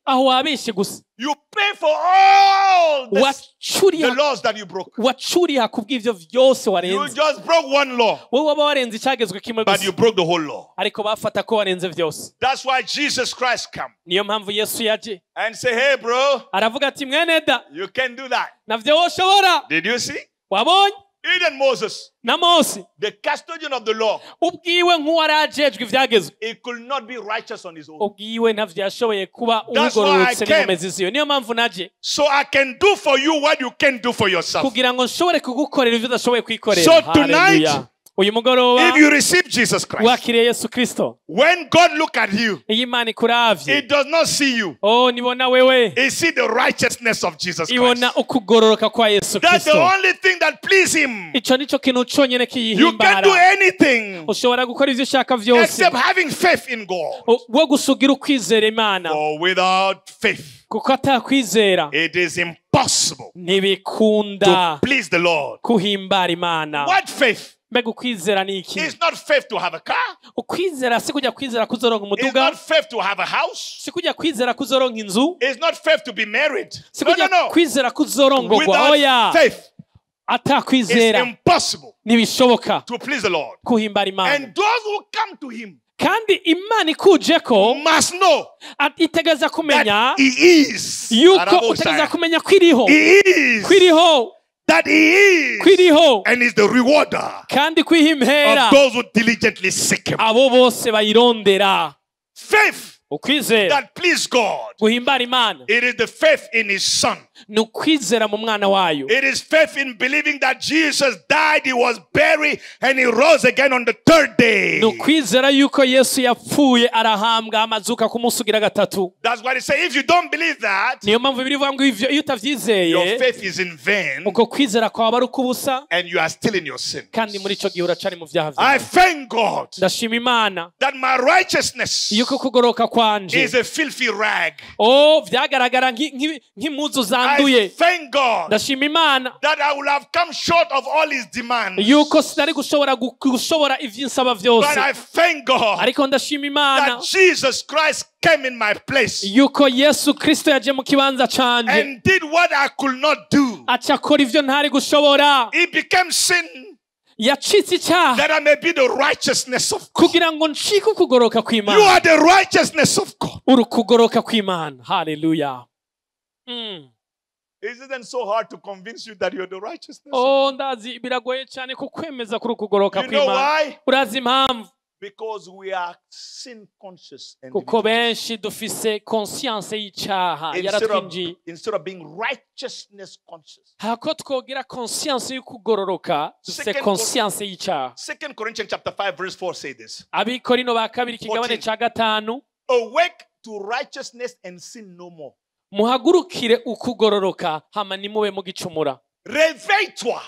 Aho wabeshe gusa, You pay for all the laws that you broke. wacuriha kubw'ivyo vyose You warenze. just broke one law, Wowe waba warenze icagezwe kimwe but gusa, you broke the whole law. ariko bafata ko warenze vyose. That's why Jesus Christ came Niyo mpamvu Yesu yaje and say, hey bro, aravuga ati mwene da, you can't do that. navyo woshobora. Did you see? Wabonye Even Moses, na Mose the custodian of the law, ubwiwe nk'uwarajejwe ivyagezwe, he could not be righteous on his own. ubwiwe ntavyo yashoboye kuba That's why I ugororotse came. n'inkomezi ziwe. Niyo mpamvu naje So I can do for you what you can't do for yourself. kugira ngo nshobore kugukorera ivyo udashoboye kwikorera. So tonight, Hallelujah. Uyu mugoroba If you receive Jesus Christ, wakiriye Yesu Kristo, when God look at you, iyo Imana ikuravye, it does not see you. oh nibona wewe, It see the righteousness of Jesus ibona Christ. ukugororoka kwa Yesu That's the Kristo. only thing that please him. Ico nico kintu conyene You can't do kiyihimbara. anything Ushobora gukora ivyo ushaka vyose, except having faith in God. wo gusugira ukwizera Imana, For without faith, kuko atakwizera it is impossible ntibikunda to please the Lord. kuhimbara Imana. What faith? Mbega ukwizera ni iki? It's not faith to have a car. Ukwizera si kujya kwizera kuzoronka It's umuduga, not faith to have a house. si kujya kwizera kuzoronka inzu, It's not faith to be married. si No, kujya no, no. kwizera kuzorongorwa. Without Oya, faith, it's atakwizera impossible ntibishoboka to please the Lord. kuhimbara Imana. And those who come to him Kandi Imana ikujeko must know itegereza kumenya that he is. yuko Arabo utegereza Shire. kumenya kwiriho, He is. kwiriho, That he is. kwiriho, And is the rewarder kandi kwiha impera of those who diligently seek him. abo bose bayirondera. Faith Ukwizera that please God. guhimbara Imana It is the faith in his son. ni ukwizera mu mwana wayo. It is faith in believing that Jesus died, he was buried, and he rose again on the third day. Ni ukwizera yuko Yesu yapfuye arahambwa amazuka ku munsi ugira gatatu. That's why they say if you don't believe that, Niyo mpamvu Bibiliya ivuga ngo ivyo iyo your utavyizeye faith is in vain uko kwizera kwawe ari ukubusa, and you are still in your sin. kandi muri ico gihe uracari mu vyaha I vyawe. thank God Ndashima Imana that my righteousness yuko kugoroka kwanje is a filthy rag. oh vyagaragara nk'impuzu I zanduye. thank God Ndashima Imana that I will have come short of all his demands. yuko sinari gushobora gushobora ivyinsaba vyose, But I thank God ariko ndashima Imana that Jesus Christ came in my place yuko Yesu Kristo yaje mu kibanza canje and did what I could not do. aca akora ivyo ntari gushobora. He became sin Yacitse icyaha that I may be the righteousness of God. kugira ngo ncike ukugoroka You kw'Imana. are the righteousness of God. Uri ukugoroka kw'Imana. Haleluya. It isn't so hard to convince you that you're the righteousness. Oh, ndazi biragoye cyane kukwemeza kuri ukugoroka You know kw'Imana. why? Urazi impamvu? Because we are sin conscious. Kuko benshi dufise conscience y'icyaha yaratwinjiye. Instead of being righteousness conscious. Hako twogira conscience y'ukugororoka, dufise conscience y'icyaha. 2 Corinthians chapter 5 verse 4 say this. Abikorino ba kabiri ikigabane 14. ca gatanu. Awake to righteousness and sin no more. Muhagurukire ukugororoka hama nimube mugicumura. Réveille-toi.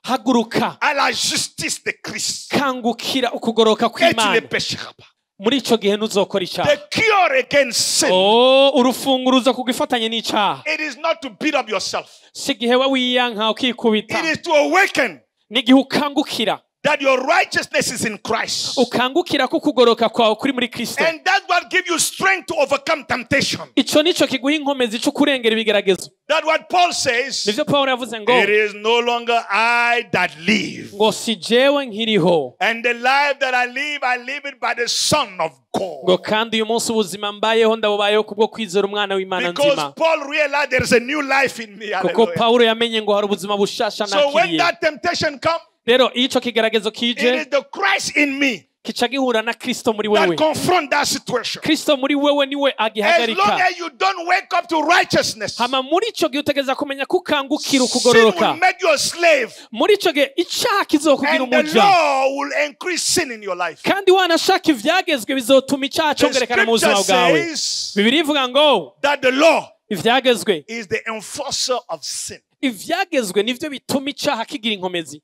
Haguruka. À la justice de Christ. Kangukira ukugoroka Et tu ne kw'Imana. pécheras pas. Muri ico gihe ntuzokora icyaha. The cure against sin. Oh, urufunguruzo kugifatanye n'icyaha. It is not to beat up yourself. Si igihe we wiyanka ukikubita. It is to awaken. N'igihe ukangukira. That your righteousness is in Christ. Ukangukira ko kugoroka kwawe kuri muri Kristo. And that's what give you strength to overcome temptation. Ico nico kiguha inkomezi cyo kurengera ibigeragezo. That's what Paul says. Nivyo Paul yavuze ngo, It is no longer I that live. Ngo si jewe nkiriho. And the life that I live it by the Son of God. Ngo kandi uyu munsi ubuzima mbayeho ndabubayeho kubwo kwizera umwana w'Imana nzima. Because Paul realized there is a new life in me. Kuko Paulo yamenye ngo hari ubuzima bushasha nakiriye. So when that temptation comes, rero ico kigeragezo kije, it is the Christ in me kica gihura na Kristo muri wewe. That confront that situation. Kristo muri wewe niwe agihagarika. As long as you don't wake up to righteousness, hama muri ico gihe utegeza kumenya kukangukira ukugororoka. Sin will make you a slave. Muri ico gihe icyaha kizokugira And the umuja. law will increase sin in your life. Kandi wanashaka ivyagezwe bizotuma icyaha congerekana mu buzima bwawe. Bibiliya ivuga ngo that the law ivyagezwe is the enforcer of sin. Ivyagezwe nivyo bituma icyaha kigira inkomezi.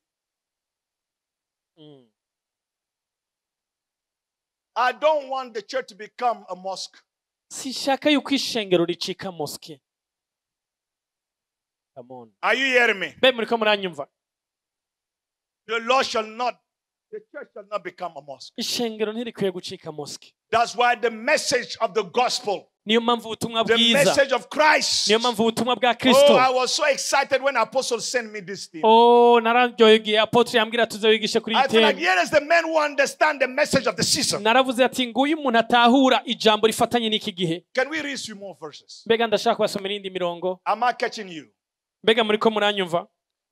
I don't want the church to become a mosque. Sinshaka yuko ishengero ricika mosque. Come on. Are you hearing me? Be muriko muranyumva. The law shall not, the church shall not become a mosque. Ishengero ntirikwiye gucika mosque. That's why the message of the gospel, niyo mpamvu ubutumwa the bwiza, message of Christ. niyo mpamvu ubutumwa bwa Kristo. Oh, I was so excited when Apostle sent me this thing. Oh, nararyohewe igihe Apostle yambwira tuze wigishe kuri I feel like iyi here is the man who understand the message of the season. Naravuze ati nguyu umuntu atahura ijambo rifatanye n'iki gihe. Can we read few more verses? Mbega ndashaka kubasomera indi mirongo. Am I catching you? Mbega muriko muranyumva?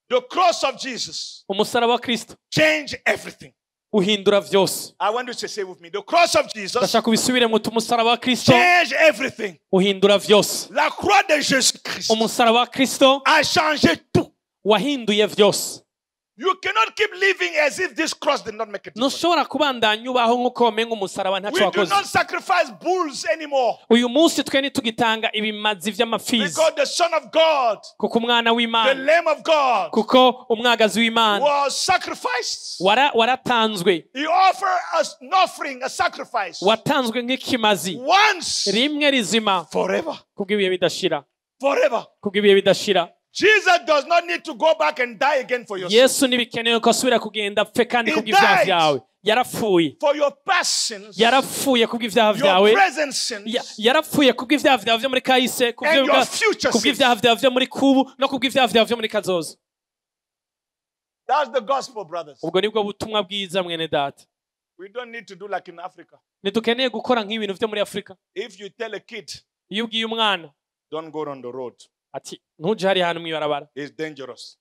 The cross of Jesus umusaraba wa Kristo changed everything. Uhindura vyose. I want you to say with me, the cross of Jesus ndashaka ubisubiremo umusaraba wa Kristo changed everything. Uhindura vyose. La croix de Jésus-Christ umusaraba wa Kristo a changé tout. Wahinduye vyose. You cannot keep living as if this cross did not make a difference. Ntushobora kubandanya ubaho nkuko wamenga umusaraba ntaco We do wakoze. not sacrifice bulls anymore. Uyu munsi twe ntitugitanga ibimazi vy'amapfizi. Because the Son of God, kuko umwana w'Imana, the Lamb of God, kuko umwagazi w'Imana was sacrificed. Waratanzwe. He offered us an offering, a sacrifice. Watanzwe nk'ikimazi. Once, rimwe rizima. Forever. Kubw'ibihe bidashira. Forever. Kubw'ibihe bidashira. Jesus does not need to go back and die again for your sins. Yesu ntibikenewe ko asubira kugenda apfe kandi kubw'ibyaha byawe. Yarapfuye. For your past sins. Yarapfuye kubw'ibyaha byawe. Your present sins. Yarapfuye kubw'ibyaha byawe byo muri kahise, kubw'ibyaha byawe byo muri kubu, no kubw'ibyaha byawe byo muri kazoza. That's the gospel, brothers. Ubwo nibwo butumwa bwiza mwene data. We don't need to do like in Africa. Ntidukeneye gukora nk'ibintu byo muri Afrika. If you tell a kid, iyo ubwiye umwana, don't go on the road. Ati ntuje hari ahantu mw'ibarabara. It's dangerous.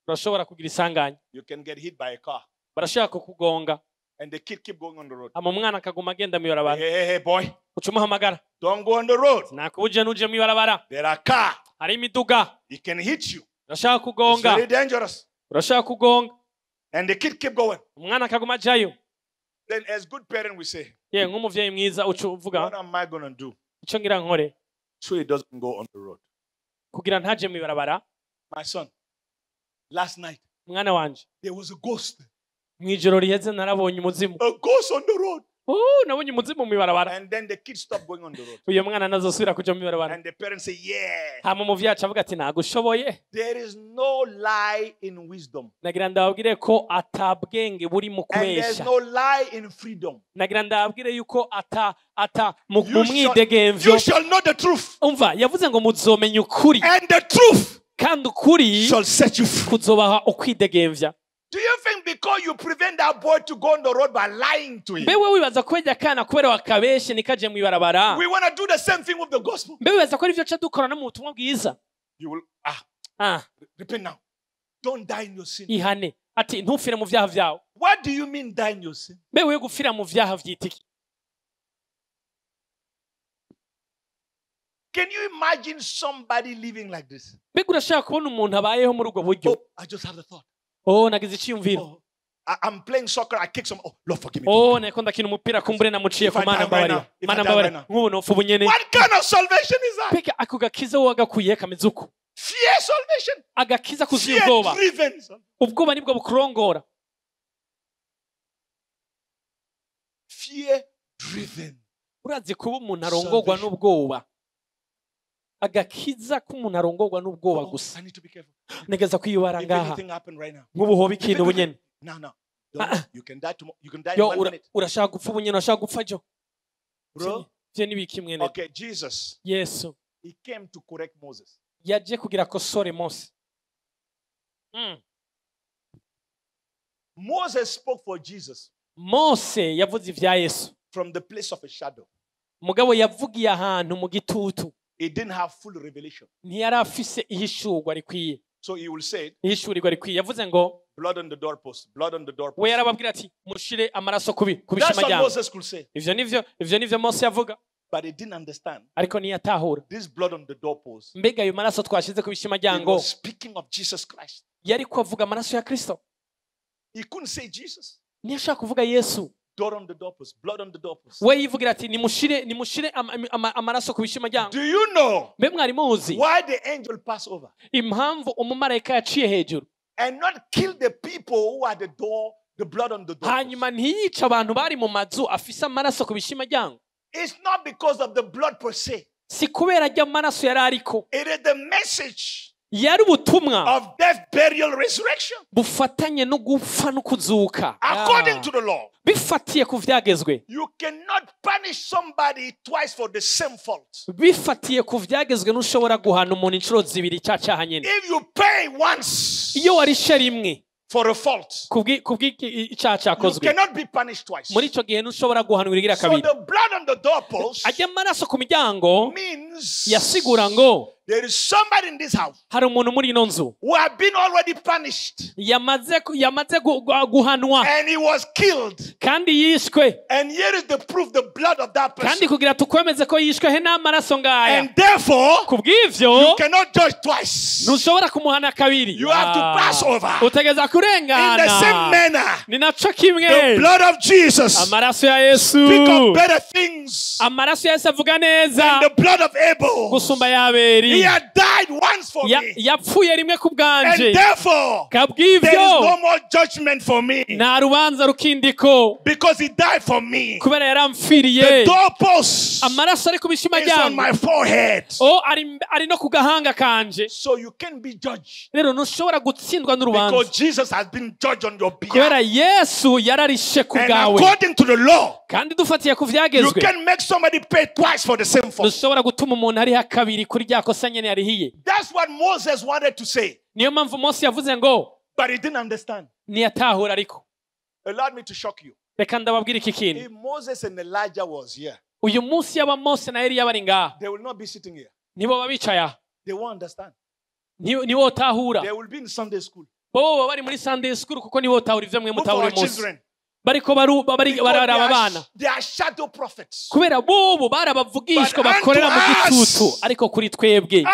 Urashobora kugira isanganya. You can get hit by a car. Barashaka kukugonga. And the kid keep going on the road. Ama umwana akaguma agenda mw'ibarabara. Hey, hey, hey, boy. Uca umuhamagara. Don't go on the road. Nakubuje ntuje mw'ibarabara. There are car. Hari imiduga. It can hit you. Urashaka kugonga. It's very dangerous. Urashaka kugonga. And the kid keep going. Umwana akaguma ajayo. Then as good parent we say, ye nk'umuvyeyi mwiza uca uvuga, what am I going to do? Ico ngira nkore. So he doesn't go on the road. Kugira ntaje mw'ibarabara. My son, last night, mwana wanje, there was a ghost. Mwijoro riheze narabonye umuzimu. A ghost on the road. Oh, nabonye umuzimu mw'ibarabara. And then the kids stopped going on the road. Uyo mwana nazosubira kuja mw'ibarabara. And the parents say, yeah. Hama umuvyeyi aca avuga ati nagushoboye. There is no lie in wisdom. Nagira ndababwire ko atabwenge buri mu And there's kubesha. no lie in freedom. Nagira ndababwire yuko ata mu mwidegemvyo. You shall know the truth. Umva, yavuze ngo muzomenya ukuri. And the truth kandi ukuri shall set you free. Kuzobaha ukwidegemvya. Do you think because you prevent that boy to go on the road by lying to him? Mbe wibaza ko yajya kana kubera wakabeshe nikaje mwibarabara. We want to do the same thing with the gospel. Mbe wibaza ko arivyo ca dukora no mu butumwa bwiza. You will repent now. Don't die in your sin. Ihane. Ati ntufire mu vyaha vyawe. What do you mean die in your sin? Mbe wewe gufira mu vyaha vyitiki. Can you imagine somebody living like this? Mbe urashaka kubona umuntu abayeho muri ubwo buryo? Oh, I just have the thought. Oh, nagize icyumviro. Oh, I'm playing soccer. I kick some. Oh, Lord, forgive me. Oh, nako ndakina umupira kumbure namuciye ku Mana mbabarira. Mana mbabarira. Nk'ubu nopfa ubunyene. What kind of salvation is that? Peka ako gakiza wagakuye kameze uko. Fear salvation. Agakiza kuzuye ubwoba. Ubwoba nibwo bukurongora. Fear driven. Urazi kuba umuntu arongorwa n'ubwoba. Agakiza k'umuntu arongorwa n'ubwoba gusa. Negeza kwiyubara ngaha. Nk'ubu hoba ikintu bunyene. No. You can die tomorrow. You can die in 1 minute. Urashaka gupfa bunyene, urashaka gupfa jo. Bro. Vyo nibiki mwene. Okay, Jesus. Yesu. He came to correct Moses. Yaje kugira kosore Mose. Moses spoke for Jesus. Mose yavuze ivya Yesu. From the place of a shadow. Mugabo yavugiye ahantu mu gitutu. He didn't have full revelation. Ntiyarafise ihishurwa rikwiye. So he will say, ihishurirwa rikwiye. Yavuze ngo blood on the doorpost, blood on the doorpost. We yarababwira ati mushire amaraso kubi kubishima. That's what Moses could say. Ivyo nivyo Mose yavuga. But he didn't understand. Ariko ntiyatahura. This blood on the doorpost. Mbega ayo maraso twashize kubishima ryango. He was speaking of Jesus Christ. Yari kuvuga amaraso ya Kristo. He couldn't say Jesus. Ntiyashaka kuvuga Yesu. Blood on the doorpost, blood on the doorpost. We yivugira ati nimushire amaraso kubishima ryango. Do you know mbe mwari muzi why the angel passed over? Impamvu umumarayika yaciye hejuru. And not kill the people who had the door, the blood on the door. Hanyuma ntiyica abantu bari mu mazu afise amaraso kubishima ryango. It's not because of the blood per se. Si kubera rya maraso yari ariko. It is the message yari ubutumwa of death, burial, resurrection. Bufatanye no gupfa no kuzuka. According to the law. Bifatiye ku vyagezwe. You cannot punish somebody twice for the same fault. Bifatiye ku vyagezwe ntushobora guhana umuntu inshuro zibiri cyaha nyene. If you pay once iyo warishe rimwe for a fault, kubw'icyaha cyakozwe, you cannot be punished twice. Muri ico gihe ntushobora guhanwa irigira kabiri. So the blood on the doorpost ajya amaraso ku miryango means yasigura ngo there is somebody in this house hari umuntu muri ino nzu who have been already punished yamaze guhanwa and he was killed kandi yishwe. And here is the proof, the blood of that person. Kandi kugira tukwemeze ko yishwe he n'amaraso ngaya. And therefore kubw'ivyo you cannot judge twice. Ntushobora kumuhana kabiri. You have to pass over. Utegeza kurengana. In the same manner, ni naco kimwe the blood of Jesus amaraso ya Yesu speak of better things amaraso ya Yesu avuga neza than the blood of Abel. Gusumba ya Abeli. He had died once for me. Yapfuye rimwe ku bwanje. And therefore, there is no more judgment for me. Nta rubanza rukindiko. Because he died for me. Kubera yaramfiriye. The doorpost amaraso ari ku bishima is on my forehead. Oh, ari no ku gahanga kanje. So you can be judged. Rero ntushobora gutsindwa n'urubanza. Because Jesus has been judged on your behalf. Kubera Yesu yararishe ku bwawe. And according to the law, kandi dufatiye ku vyagezwe, you can make somebody pay twice for the same fault. Ntushobora gutuma umuntu ariha kabiri kuri rya kosa nyene yarihiye. That's what Moses wanted to say. Niyo mpamvu Mose yavuze ngo, but he didn't understand. Ntiyatahura ariko. Allow me to shock you. Reka ndababwira iki kintu. If Moses and Elijah was here, uyu munsi yaba Mose na Eliya bari ngaha, they will not be sitting here. Nibo babicaye aha. They won't understand. Nibo tahura. They will be in Sunday school. Bo bari muri Sunday school kuko nibo tahura ivyo mwe mutahura uyu munsi. Bariko bararaba abana. They are shadow prophets. Kubera bobo barabavugishwa bakorera mu gitutu ariko kuri twebwe.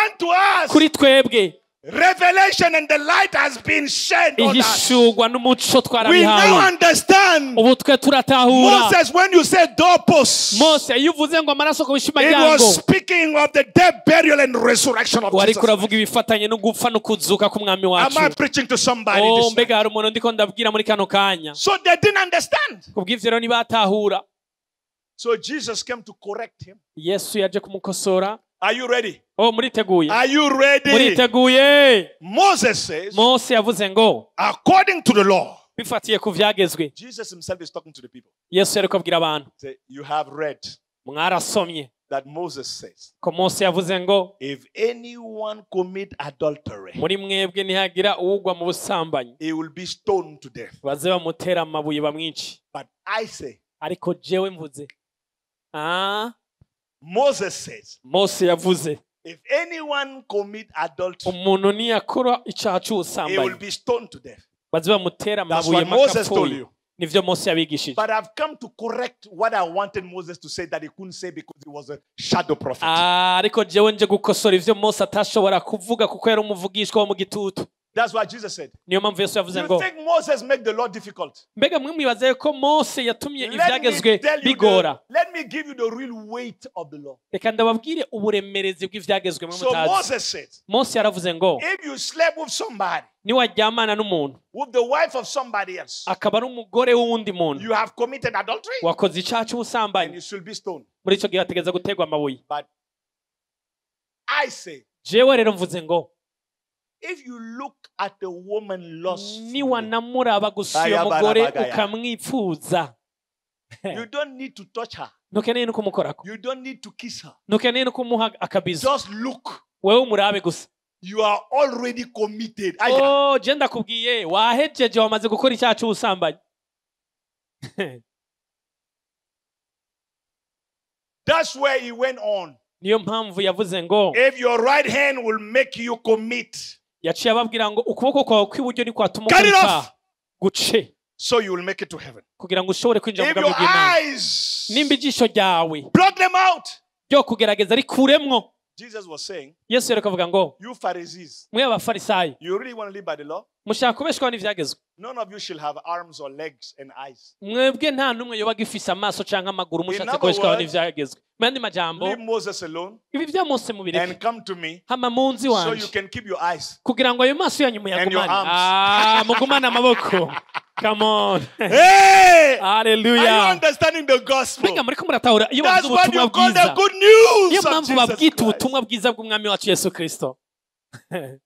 Kuri twebwe. Revelation and the light has been shed on us. Ihishurwa n'umuco twarabihawe. We now understand. Ubu twe turatahura. Moses, when you say doorposts, Mose iyo uvuze ngo amaraso ku bishima it ryango, was speaking of the death, burial, and resurrection of wariko Jesus. uravuga ibifatanye no gupfa no kuzuka k'umwami wacu. Am I preaching to somebody Oh, this mbega night? hari umuntu ndiko ndabwira muri kano kanya. So they didn't understand. Kubw'ivyo rero ntibatahura. So Jesus came to correct him. Yesu yaje kumukosora. Are you ready? Oh, muriteguye. Are you ready? Muriteguye. Moses says, Mose yavuze ngo, according to the law, bifatiye ku vyagezwe. Jesus himself is talking to the people. Yesu yariko abwira abantu. Say, you have read mwarasomye that Moses says, ko Mose yavuze ngo, if anyone commit adultery, muri mwebwe ntihagira uwugwa mu busambanyi, he will be stoned to death. Baze bamutera amabuye bamwice. But I say, ariko jewe mvuze. Moses says, Mose yavuze, if anyone commit adultery, umuntu niyakora icyaha cy'ubusambanyi, he will be stoned to death. Baze bamutera That's amabuye what Moses told makapfuye. you. Nivyo Mose yabigishije. But I've come to correct what I wanted Moses to say that he couldn't say because he was a shadow prophet. Ariko jewe nje gukosora ivyo Mose atashobora kuvuga kuko yari umuvugishwa wo mu gitutu. That's what Jesus said. Niyo mpamvu Yesu yavuze You ngo think Moses made the law difficult? Mbega mwe mwibaze ko Mose yatumye Let me ibyagezwe tell you bigora. Let me give you the real weight of the law. Reka ndababwire uburemerezi bw'ibyagezwe mwe So mutazi. Moses said, Mose yaravuze ngo if you slept with somebody, niwaryamana n'umuntu with the wife of somebody else, akaba ari umugore w'uwundi muntu you have committed adultery wakoze icyaha and cy'ubusambanyi you should be stoned. muri icyo gihe ategeza gutegwa amabuye. But I say, Jewe rero mvuze ngo if you look at a woman lustfully, niwanamuraba gusa uyo mugore ukamwipfuza, you don't need to touch her. ntukeneye no kumukorako. You don't need to kiss her. Ntukeneye no kumuha akabizo. Just look. Wewe umurabe gusa. You are already committed. Oh, je ndakubwiye wahejeje wamaze gukora icyaha cy'ubusambanyi. That's where he went on. Niyo mpamvu yavuze ngo if your right hand will make you commit, yaciye ababwira ngo ukuboko kwawe kw'iburyo ni kwatuma Cut it ukora icyaha off. guce so you will make it to heaven. Kugira ngo ushobore kwinjira mu If bwami your bw'Imana. eyes Nimba ijisho ryawe block them out. ryo kugerageza rikuremwo. Jesus was saying, Yesu yariko avuga ngo you Pharisees, mwe abafarisayo you really want to live by the law? mushaka kubeshwaho n'ivyagezwe. None of you shall have arms or legs and eyes. Mwebwe nta n'umwe yoba agifise amaso canke amaguru mushatse other kubeshwaho words, n'ivyagezwe. Mu yandi majambo, leave Moses alone ibi vya Mose mubireke. and come to me Hama munzi so wanje you can keep your eyes. kugira ngo ayo maso yanyu And your muyagumane. arms. Ah, mugumane amaboko. Come on. Hey! Hallelujah. Are you understanding the gospel? Mbega muriko muratahura iyo That's bavuze what ubutumwa you call the bwiza. good news Niyo of mpamvu Jesus babwita Christ. ubutumwa bwiza bw'umwami wacu Yesu Kristo. Come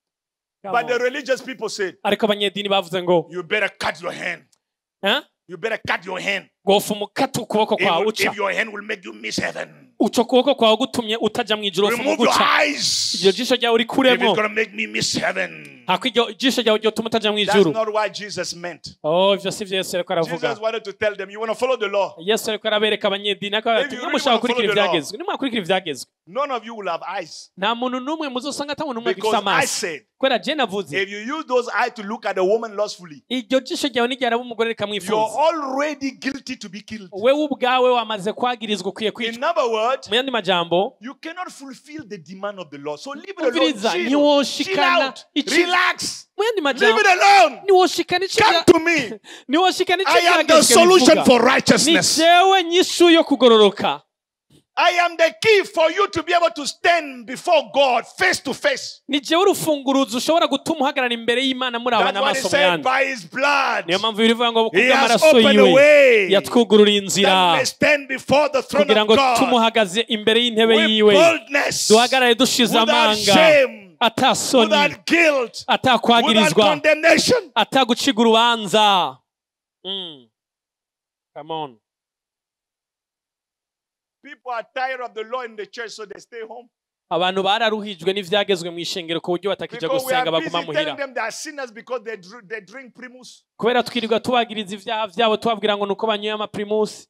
But the on. religious people said, Ariko abanyedini bavuze ngo you better cut your hand. Eh? You better cut your hand. Gofa umukate ukuboko kwawe uca. If your hand will make you miss heaven. Uco kuboko kwawe gutumye utaja mu ijuru Remove your uca. eyes. Iryo jisho ryawe If it's urikuremo. going to make me miss heaven. Hako iryo jisho ryawe ryotuma utaja mu That's ijuru. not what Jesus meant. Oh, ivyo sivyo Yesu yariko aravuga. Jesus wanted to tell them, you want to follow the law. Yesu yariko arabereka abanyedini ariko If ati you really mushaka wanna gukurikira follow the law, ivyagezwe. Nimwakurikira ivyagezwe. None of you will have eyes. Nta muntu n'umwe muzosanga ata muntu n'umwe agifise Because I amaso. said, Kubera je navuze, if you use those eyes to look at a woman lustfully, iryo jisho ryawe niryaraba umugore you're rikamwifuza, already guilty to be killed. wewe ubwawe wamaze kwagirizwa ukwiye kwicwa. In other words, Mu yandi majambo, you cannot fulfill the demand of the law. So leave it alone. umviriza, Chill, chill ntiwoshikana out. ici- Relax. mu yandi Leave majambo, it alone. ntiwoshikana ici Come to me. ntiwoshikana ici I am the ivyagezwe solution bivuga. for Ni righteousness. jewe nyishu yo kugororoka. I am the key for you to be able to stand before God face to face. Ni jewe urufunguruzo ushobora gutuma uhagarara imbere y'Imana murabana That's what he amaso mu said, yandi. by his blood. Niyo mpamvu birivuga ngo He has kubw'amaraso opened a yiwe way yatwugururiye inzira that we may stand before the throne kugira of ngo God tumuhagaze imbere y'intebe with yiwe, boldness, duhagarare dushize without amanga, shame, ata soni, without guilt, ata without kwagirizwa, condemnation. ata guciga urubanza. Come on. People are tired of the law in the church, so they stay home. Abantu bararuhijwe n'ivyagezwe mu ishengero ku buryo batakija Because we gusenga are baguma busy muhira. telling them they are sinners because they drink primus. Kubera twirirwa tubagiriza ivyaha vyabo tubabwira ngo nuko banyoye amaprimus.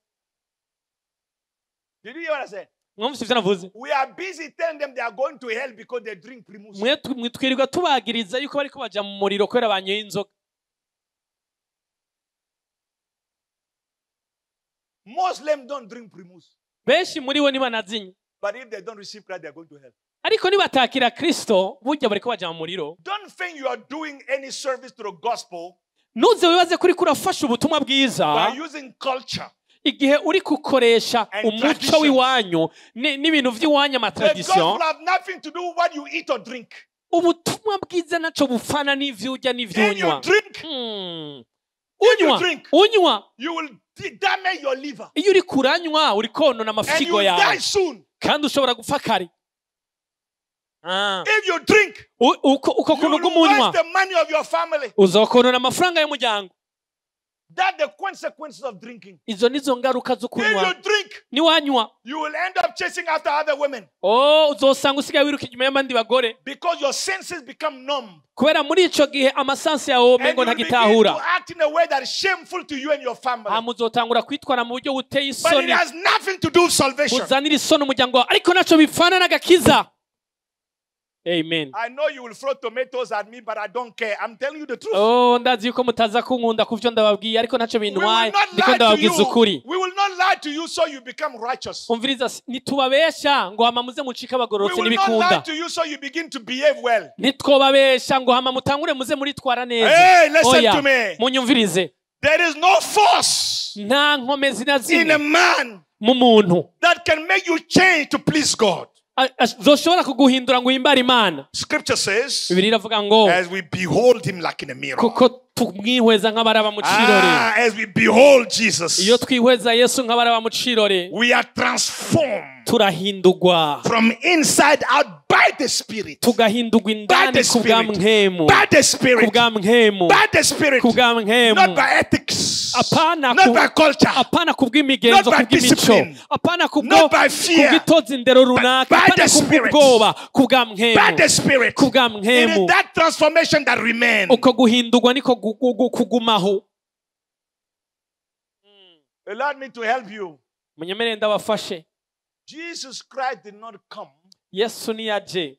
Did you hear what I said? Mwumvise ivyo navuze? We are busy telling them they are going to hell because they drink primus. Mwe twirirwa tubagiriza yuko bariko baja mu muriro kubera banyoye inzoga. Muslims don't drink primus. Benshi muri bo ntibanazinywa. But if they don't receive Christ, they are going to hell. Ariko nibatakira Kristo burya bariko baja mu muriro. Don't think you are doing any service to the gospel Ntuze wibaze kuri kurafasha ubutumwa bwiza by using culture. igihe uri kukoresha And umuco traditions. w'iwanyu n'ibintu by'iwanyu The amatradition. gospel have nothing to do with what you eat or drink. Ubutumwa bwiza naco bufana n'ivyo urya n'ivyo If you unywa. drink, if you Unywa, drink, unywa. you will damage your liver. Iyo uri kuranywa uri konona And you amafigo will yawe. die soon. Kandi ushobora gupfa kare. If you drink, Uko you kuntu will bw'umunywa waste the money of your family. uzokonona amafaranga y'umuryango. That's the consequences of drinking. Izo nizo ngaruka zo If kunywa. you drink, Niwanywa, you will end up chasing after other women. oh, uzosanga usigaye wiruka inyuma y'abandi bagore. Because your senses become numb. Kubera muri ico gihe amasansi yawe And umengo you will begin ntagitahura. to act in a way that is shameful to you and your family. Hama uzotangura kwitwara mu buryo buteye But it isoni. has nothing to do with salvation. Uzanira isoni umuryango wawe, ariko naco bipfana n'agakiza. Amen. I know you will throw tomatoes at me, but I don't care. I'm telling you the truth. Oh, ndazi yuko mutaza kunkunda kuvyo ndababwiye, ariko ntacyo We will bintwaye, not ndiko lie to ndababwiza you. ukuri. We will not lie to you so you become righteous. Umviriza, ntitubabesha ngo hama muze mucike We abagororotse will not lie n'ibikunda. to you so you begin to behave well. Ntitwobabesha ngo hama mutangure muze muritwara neza. Hey, listen Oya, to me. munyumvirize. There is no force Nta nkomezi na in zimwe a man mu muntu that can make you change to please God. Zoshobora kuguhindura ngo uhimbare Imana. Scripture says, Bibiliya iravuga ngo as we behold him like in a mirror. kuko tumwihweza nk'abaraba mu cirore. As we behold Jesus, Iyo twihweza Yesu nk'abaraba mu cirore, we are transformed turahindurwa from inside out by the Spirit. Tugahindurwa By indani the ku bwa Spirit. mpwemu. By the Spirit. Ku bwa mpwemu. By the Spirit. Ku bwa mpwemu. Not by ethics. Apana Not by culture. apana ku bw'imigenzo, Not by ku bw'imico. discipline. Apana ku Not by fear. bw'itoza indero runaka. By Apana the ku Spirit. bw'ubwoba, ku bwa mpwemu. By the Spirit. Ku bwa It mpwemu. is that transformation that remains. Uko guhindurwa niko kugumaho. Allow me to help you. Munyemere ndabafashe. Jesus Christ did not come Yesu ntiyaje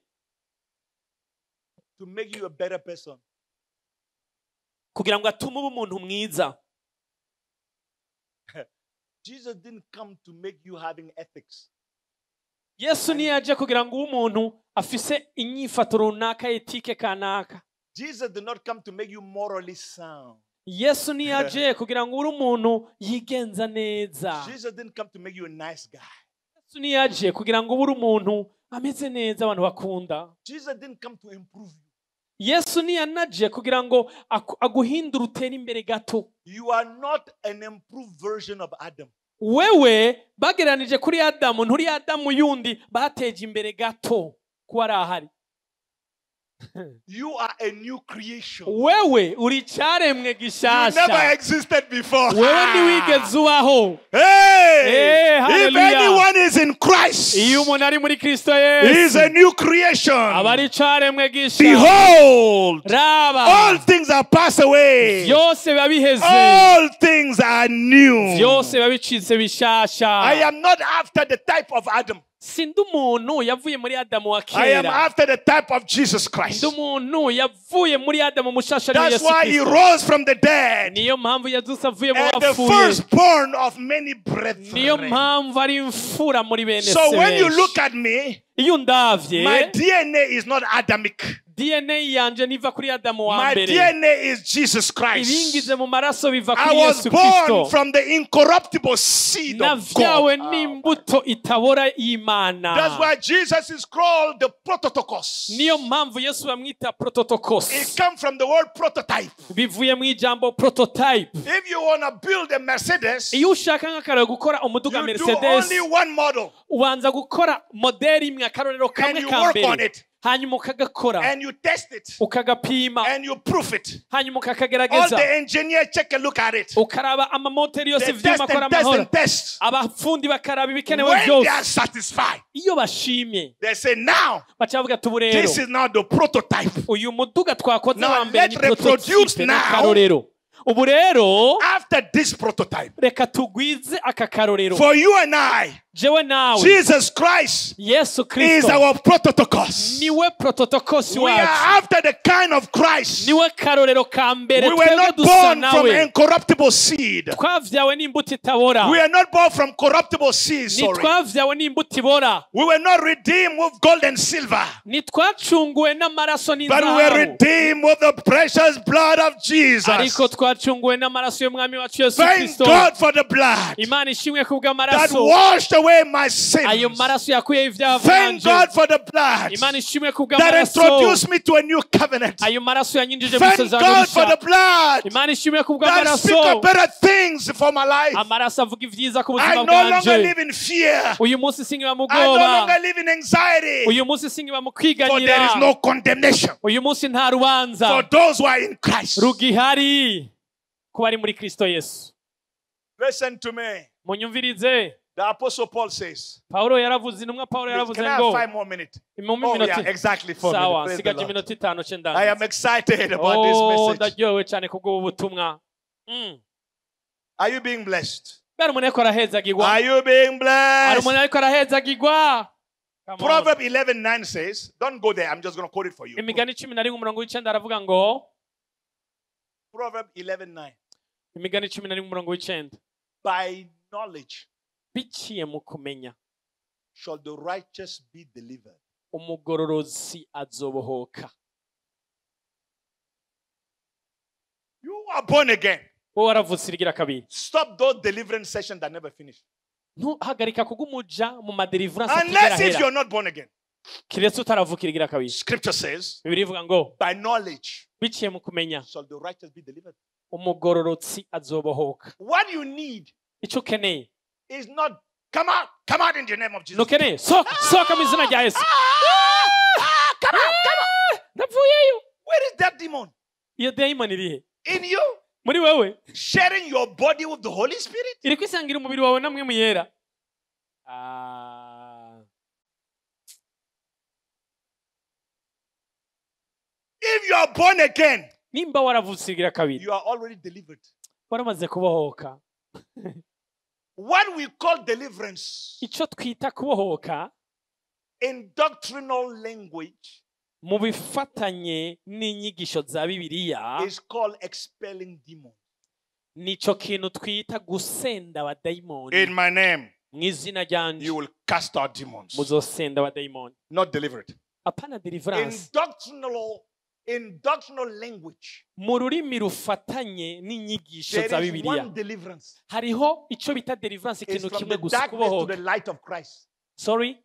to make you a better person. kugira ngo atume uba umuntu mwiza. Jesus didn't come to make you having ethics. Yesu ntiyaje kugira ngo ube umuntu afise inyifato runaka, etike kanaka. Jesus did not come to make you morally sound. Yesu ntiyaje kugira ngo ube umuntu yigenza neza. Jesus didn't come to make you a nice guy. Yesu ntiyaje kugira ngo ube umuntu ameze neza abantu bakunda. Jesus didn't come to improve you. Yesu ntiyanaje kugira ngo aguhindure utere imbere gato. You are not an improved version of Adam. Wewe bagereranije kuri Adamu, nturi Adamu yundi bateje imbere gato kuba ari ahari. You are a new creation. Wewe uri icyaremwe gishasha. You never existed before. Wewe ntiwigeze ubaho. Hey! Hey, If hallelujah. anyone is in Christ, Iyo umuntu ari muri Kristo he is Yesu, a new creation. aba ari icyaremwe gisha. Behold, Raba, all things are passed away. byose biba biheze. All things are new. Byose biba bicitse bishasha. I am not after the type of Adam. Sindi umuntu yavuye muri Adamu wa I am kera. after the type of Jesus Christ. Ndi umuntu yavuye muri Adamu mushasha ari That's Yesu why he Kristo. rose from the dead. Niyo mpamvu yazutse avuye mu And the bapfuye. firstborn of many Niyo brethren. mpamvu ari imfura muri bene So se when you benshi. look at me, Iyo undavye, my DNA is not Adamic. DNA yanje niva kuri Adamu wa My mbere. DNA is Jesus Christ. Ibingize mu maraso biva I kuri was Yesu born Kristo. from the incorruptible seed of Navyawe God. n'imbuto itabora y'Imana. That's why Jesus is called the prototokos. Niyo mpamvu Yesu bamwita prototokos. It comes from the word prototype. Bivuye mu ijambo prototype. If you want to build a Mercedes, Iyo ushaka nk'akarorero gukora umuduga you do Mercedes, only one model. ubanza gukora modeli imwe, akarorero kamwe And you ka work mbere. on it. Hanyuma ukagakora. And you test it. Ukagapima. And you proof it. Hanyuma All ukakagerageza. the engineers check a look at it. Ukaraba amamoteri yose They ivyuma test akora and test amahoro. and test. Abafundi bakaraba ibikenewe When they are byose. satisfied, Iyo bashimye, they say, now, baca bavuga ati ubu rero, this is now the prototype. uyu muduga twakoze Now wa mbere let's ni reproduce prototype, ni now. akarorero. Ubu rero, After this prototype, reka tugwize aka karorero. for you and I, Jewe nawe, Jesus Christ Yesu is Kristo our prototokos. niwe prototokos We are wacu. after the kind of Christ. Niwe karorero ka mbere We were twebwe not dusa born from nawe. incorruptible seed. Twavyawe n'imbuto itabora. We are not born from corruptible seed, sorry. Ntitwavyawe n'imbuto ibora. We were not redeemed with gold and silver, Ntitwacunguwe n'amaraso but we were n'inzahabu. redeemed with the precious blood of Jesus. Ariko twacunguwe n'amaraso y'umwami wacu Yesu Thank Kristo. God for the blood Imana ishimwe that kubw'amaraso. washed away my Ayo sins. maraso yakuyeho ibyaha Thank vyanje. God for the blood Imana ishimwe that kubw'amaraso. introduced me to a new covenant. Ayo maraso yanyinjije mu Thank isezerano God for rishya. the blood Imana ishimwe that kubw'amaraso. speak of better things for my life. Amaraso avuga ivyiza ku I buzima no longer bwanje. live in fear. Uyu munsi sinkiba mu I no bwoba. longer live in anxiety. Uyu munsi sinkiba mu For there is kwiganyira. no condemnation Uyu munsi nta rubanza for those who are in Christ. rugihari ku bari muri Kristo Yesu. Listen to me. Munyumvirize. The Apostle Paul says, Paulo yaravuze, intumwa Paulo Please, yaravuze can I have ngo 5 more minutes? mu Oh, minota yeah, exactly 4 sawa minutes. Praise the nsigaje Lord. iminota 5 ce I am ndangiza. excited about this Oh, message. ndaryohewe cyane kubw'ubu butumwa. Are you being blessed? Bari umuntu ariko arahezagirwa. Are you being Hari blessed? umuntu ariko arahezagirwa. Proverb 11:9 says, don't go there, I'm just going to quote it for you. Imigani 11 umurongo w'icenda aravuga ngo Proverb 11:9. Imigani 11 umurongo w'icenda. By knowledge biciye mu kumenya shall the righteous be delivered. Umugororozi azobohoka. You are born again. Wowe waravutse irigira kabiri. Stop those deliverance sessions that never finish. Ntuhagarika kugumuja mu madeliverance unless if you're not born again. Kiretse utaravuka irigira kabiri. Scripture says, Bibiliya ivuga ngo by knowledge biciye mu kumenya shall the righteous be delivered. Umugororotsi azobohoka. What you need icyo ukeneye is not come out in the name of Jesus. Nukeneye soka, soka mu izina rya Yesu. Come out, come out. Ndavuyeyo. Where is that demon? Iyo demon irihe? In you. Muri wewe. Sharing your body with the Holy Spirit. Iri kwisangira umubiri wawe namwe muyera. If you are born again, nimba waravutse irigira kabiri, you are already delivered. Waramaze kubohoka. What we call deliverance icyo twita kubohoka in doctrinal language mu bifatanye n'inyigisho za Bibiliya is called expelling demons. Nico kintu twita gusenda abadayimoni. In my name, mu izina ryanje, you will cast out demons. Muzosenda abadayimoni. Not delivered. Apana deliverance. In doctrinal language, mu rurimi rufatanye n'inyigisho za Bibiliya, hariho ico bita deliverance, ikintu kimwe gusa, kubohoka. The light of Christ. Sorry?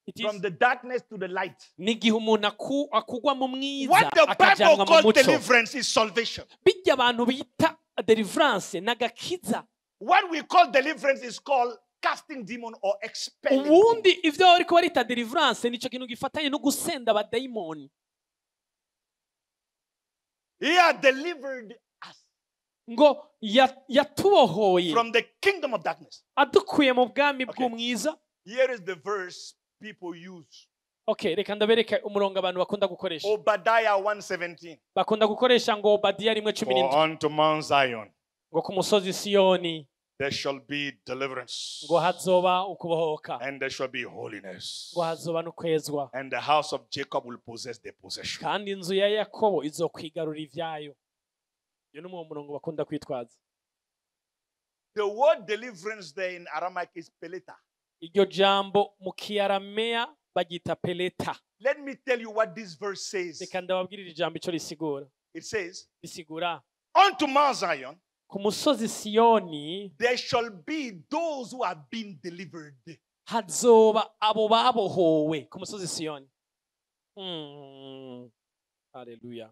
It is from the darkness to the light. N'igihe umuntu akugwa mu mwiza akajanwa mu muco. Deliverance is salvation. Bijya abantu bita deliverance n'agakiza. What we call deliverance is called casting demon or expelling. Ubundi ivyo bariko barita deliverance nico kintu gifatanye no gusenda abadayimoni. He had delivered us ngo yatubohoye from the kingdom of darkness. Adukuye mu bwami bw'umwiza. Here is the verse people use. Okay, reka ndabereka umurongo abantu bakunda gukoresha. Obadiah 1:17. Bakunda gukoresha ngo Obadiah 1:17. For unto Mount Zion, ngo ku musozi Siyoni, there shall be deliverance. Ngo hazoba ukubohoka. And there shall be holiness. Ngo hazoba n'ukwezwa. And the house of Jacob will possess their possession. Kandi inzu ya Yakobo izokwigarura ivyayo. Iyo ni umurongo bakunda kwitwaza. The word deliverance there in Aramaic is peleta. Iryo jambo mu Kiaramea bagita peleta. Let me tell you what this verse says. Reka ndababwirira ijambo ico risigura. It says, risigura, unto Mount Zion, ku musozi Siyoni, there shall be those who have been delivered. Hazoba abo babohowe ku musozi Siyoni. Hallelujah.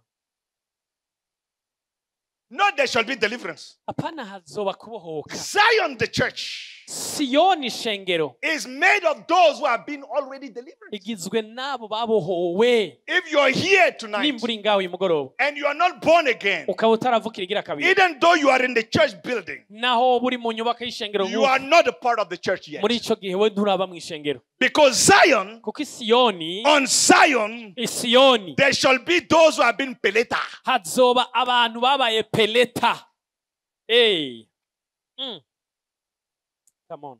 Not there shall be deliverance. Apana hazoba kubohoka. Zion, the church, Siyoni shengero, is made of those who have been already delivered. Igizwe nabo babohowe. If you are here tonight nimburi ngaho uyu mugoroba, and you are not born again, ukaba utaravukira igira kabiri, even though you are in the church building, naho buri mu nyubako y'ishengero, you are not a part of the church yet. Muri ico gihe we nturaba mu ishengero. Because Zion, kuko Siyoni, on Zion, Siyoni, there shall be those who have been peleta. Hazoba abantu babaye peleta. Hey. Come on.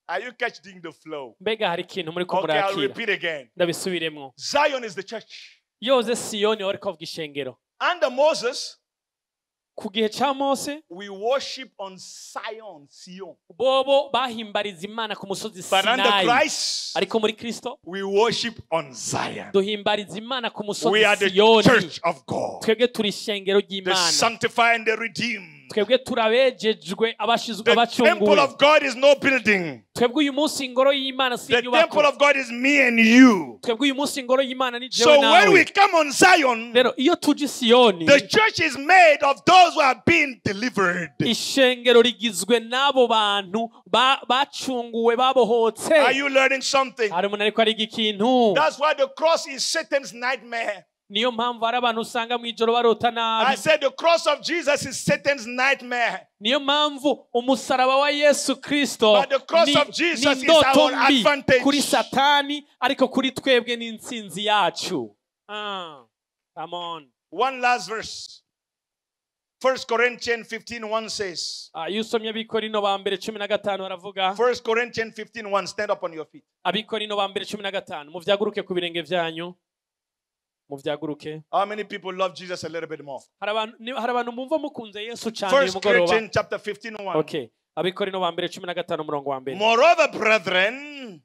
Are you catching the flow? Mbega hari ikintu muri ko Okay, I'll murakira. repeat again. Ndabisubiremwo. Zion is the church. Yoze Siyoni wariko avuga ishengero. Under Moses, ku gihe ca Mose, we worship on Zion, Sion. Bobo bahimbariza Imana ku musozi But under Sinai. Christ, ariko muri Kristo, we worship on Zion. Duhimbariza Imana ku musozi We are the Siyoni. church of God. Twebwe turi ishengero The ry'Imana. sanctified and the redeemed. Twebwe turabejejwe abashizwe The temple abacunguwe. of God is no building. Twebwe uyu munsi ingoro y'Imana si The inyubako. temple of God is me and you. Twebwe uyu munsi ingoro y'Imana ni jewe So when we nawe. come on Zion, Rero iyo tuje Siyoni, the church is made of those who have been delivered. ishengero rigizwe n'abo bantu bacunguwe babohotse. Are you learning something? Hari umuntu ariko ariga ikintu. That's why the cross is Satan's nightmare. Niyo mpamvu hari abantu usanga mu ijoro barota nabi. I said the cross of Jesus is Satan's nightmare. Niyo mpamvu umusaraba wa Yesu Kristo But the cross of Jesus ni is indoto our mbi advantage. kuri Satani, ariko kuri twebwe ni intsinzi yacu. Come on. One last verse. 1 Corinthians 15:1 says. Iyo usomye Abikorino ba mbere 15 baravuga. 1 Corinthians 15:1, stand up on your feet. Abikorino ba mbere 15, muvyaguruke ku birenge vyanyu. Muvyaguruke. How many people love Jesus a little bit more? Hari abantu mumva mukunze Yesu cyane uyu 1 mugoroba. Corinthians chapter 15:1. Okay. Abikorino ba mbere 15 umurongo wa mbere. Moreover, brethren,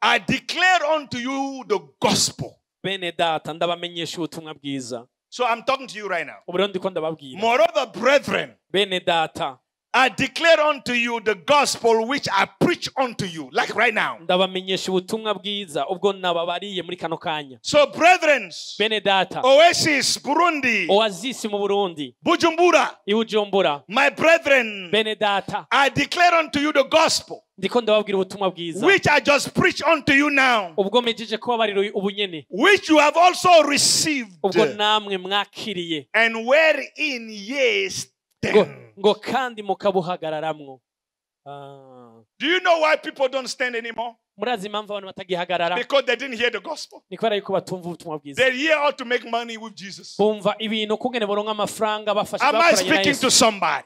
I declare unto you the gospel. Bene data ndabamenyesha ubutumwa bwiza. So I'm talking to you right now. Ubu rero ndiko ndababwira. Moreover, brethren, bene data, I declare unto you the gospel which I preach unto you, like right now. Ndabamenyesha ubutumwa bwiza ubwo nababariye muri kano kanya. So brethren, bene data, Oasis Burundi, Oasis mu Burundi, Bujumbura, i Bujumbura, my brethren, bene data, I declare unto you the gospel ndiko ndababwira ubutumwa bwiza, which I just preach unto you now, ubwo mejeje kubabarira ubu nyene, which you have also received, ubwo namwe mwakiriye, and wherein ye stand. Ngo kandi mukabuhagararamwo. Do you know why people don't stand anymore? Murazi impamvu abantu batagihagarara? Because they didn't hear the gospel. Ni kubera yuko batumva ubutumwa bwiza. They hear how to make money with Jesus. Bumva ibintu kungene boronka amafaranga bafasha. Am I speaking to somebody?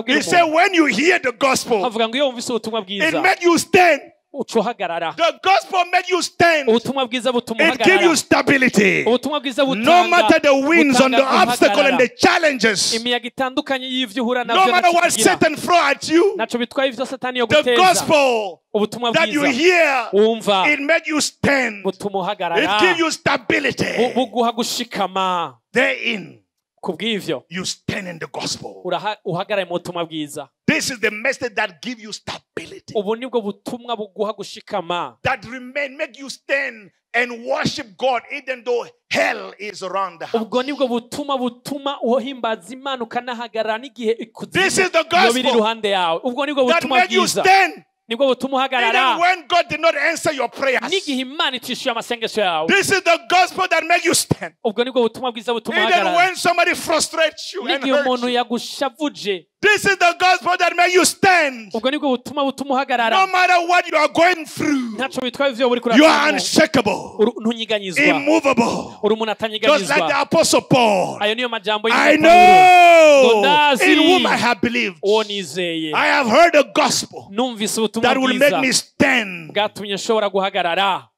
He He said when you hear the gospel, avuga ngo iyo wumvise ubutumwa bwiza, it made you stand. Ucuhagarara. The gospel made you stand. Ubutumwa bwiza butuma It uhagarara. give you stability. Ubutumwa bwiza butanga. No matter the winds on the obstacle and the challenges. Imiyaga itandukanye y'ivyo uhura navyo. No matter what Satan throw at you. Naco bitwaye ivyo Satani yo The guteza. gospel Ubutumwa that you bwiza hear, wumva, it made you stand. butuma uhagarara. It give you stability. Buguha gushikama. Therein, Kubw'ivyo, you stand in the gospel. Uhagarare mu butumwa bwiza. This is the message that give you stability. Ubu nibwo butumwa buguha gushikama. That remain, make you stand and worship God even though hell is around the house. Ubwo nibwo butumwa butuma uhimbaza Imana ukanahagarara n'igihe ikuzimu This is the yoba iri gospel iruhande yawe. Ubwo nibwo that butumwa made you bwiza. stand. Nibwo butuma uhagarara. Even when God did not answer your prayers. N'igihe Imana itishyuye amasengesho yawe. This is the gospel that made you stand. Ubwo nibwo butumwa bwiza butuma Even uhagarara. when somebody frustrates you and N'igihe hurts umuntu you. yagushavuje. This is the gospel that made you stand. Ubwo nibwo butumwa butuma uhagarara. No matter what you are going through, Ntaco bitwaye ivyo uri you are kuracamo. unshakable, Ntunyeganyizwa. immovable. Uri umuntu Just atanyeganyizwa. like the Apostle Paul. Ayo niyo majambo I y'intumwa Pawulo. know Ndazi. in whom I have believed. Uwo nizeye. I have heard the gospel Numvise ubutumwa that will make bwiza me stand. bwatumye nshobora guhagarara.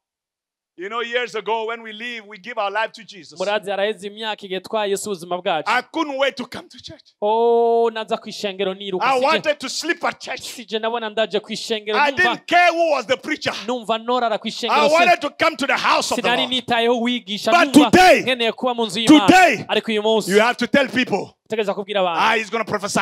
You know, years ago when we leave, we give our life to Jesus. Murazi haraheze imyaka igihe twaha Yesu ubuzima bwacu. I couldn't wait to come to church. Oh, naza kwishengero niruka. I wanted to sleep at church. Sije nabona ndaje kwishengero. I didn't care who was the preacher. Numva norara kwishengero. I wanted to come to the house of the Sinari Lord. nitayeho wigisha. But today, nkeneye kuba mu nzu y'Imana. today, Ariko uyu munsi, you have to tell people, utegereza kubwira abantu. He's going to prophesy.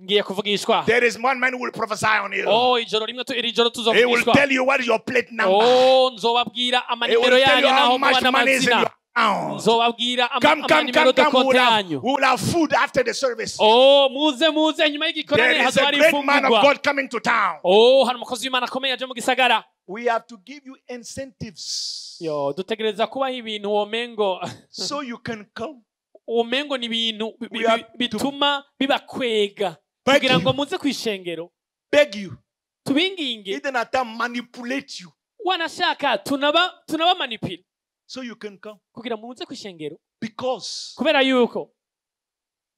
Ngiye kuvugishwa. There is one man who will prophesy on you. Oh, ijoro rimwe iri joro He will tuzovugishwa. tell you what is your plate number. Oh, nzobabwira He amanimero will tell yanyu you how naho much muba money is in n'amazina. your account. Nzobabwira Come, come, amanimero come, de come. We konte will have, yanyu. we will have food after the service. Oh, muze muze nyuma y'igikorane There is a hazoba hari great man of imfungurwa. God coming to town. Oh, hari umukozi w'Imana akomeye aje mu gisagara. We have to give you incentives. Yo, dutegereza kubaha ibintu womengo. So you can come. Womengo ni ibintu We have to bituma bibakwega. beg Kugira you. ngo muze kwishengero. Beg you. Tubinginge. Even at that manipulate you. Wanashaka tunabamanipira. So you can come. Kugira muze kwishengero. Because kubera yuko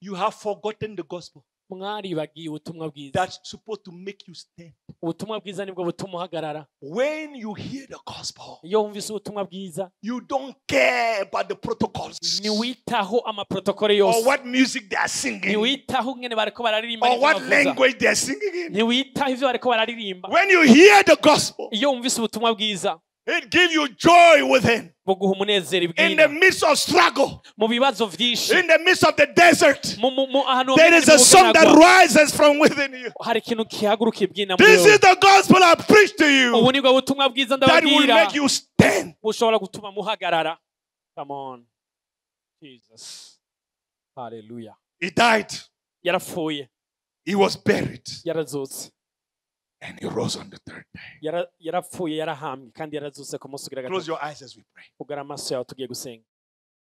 you have forgotten the gospel. Mwaribagiye ubutumwa bwiza. That's supposed to make you stand. Ubutumwa bwiza nibwo butuma uhagarara. When you hear the gospel, iyo wumvise ubutumwa bwiza, you don't care about the protocols. Ntiwitaho amaprotokole Or yose. what music they are singing. Ntiwitaho ingene bariko bararirimba Or n'ivyo what bavuza. language they are singing in. Ntiwitaho ivyo bariko bararirimba. When you hear the gospel, iyo wumvise ubutumwa bwiza, it gives you joy within. buguha umunezero In ibwina. the midst of struggle, Mu bibazo vyinshi, in the midst of the desert, mu ahantu there is a mu song that bugaragwa, rises from within you. hari ikintu kihaguruka ibwina muri This wewe. is the gospel I preach to you Ubu nibwo butumwa bwiza that will ndababwira make you stand. bushobora gutuma muhagarara. Come on. Jesus. Hallelujah. He died. Yarapfuye. He was buried. Yarazutse. And he rose on the third day. Yarapfuye, yarahambwe kandi yarazutse ku munsi ugira Close gatatu. your eyes as we pray. Ugara amaso yawe tugiye gusenga.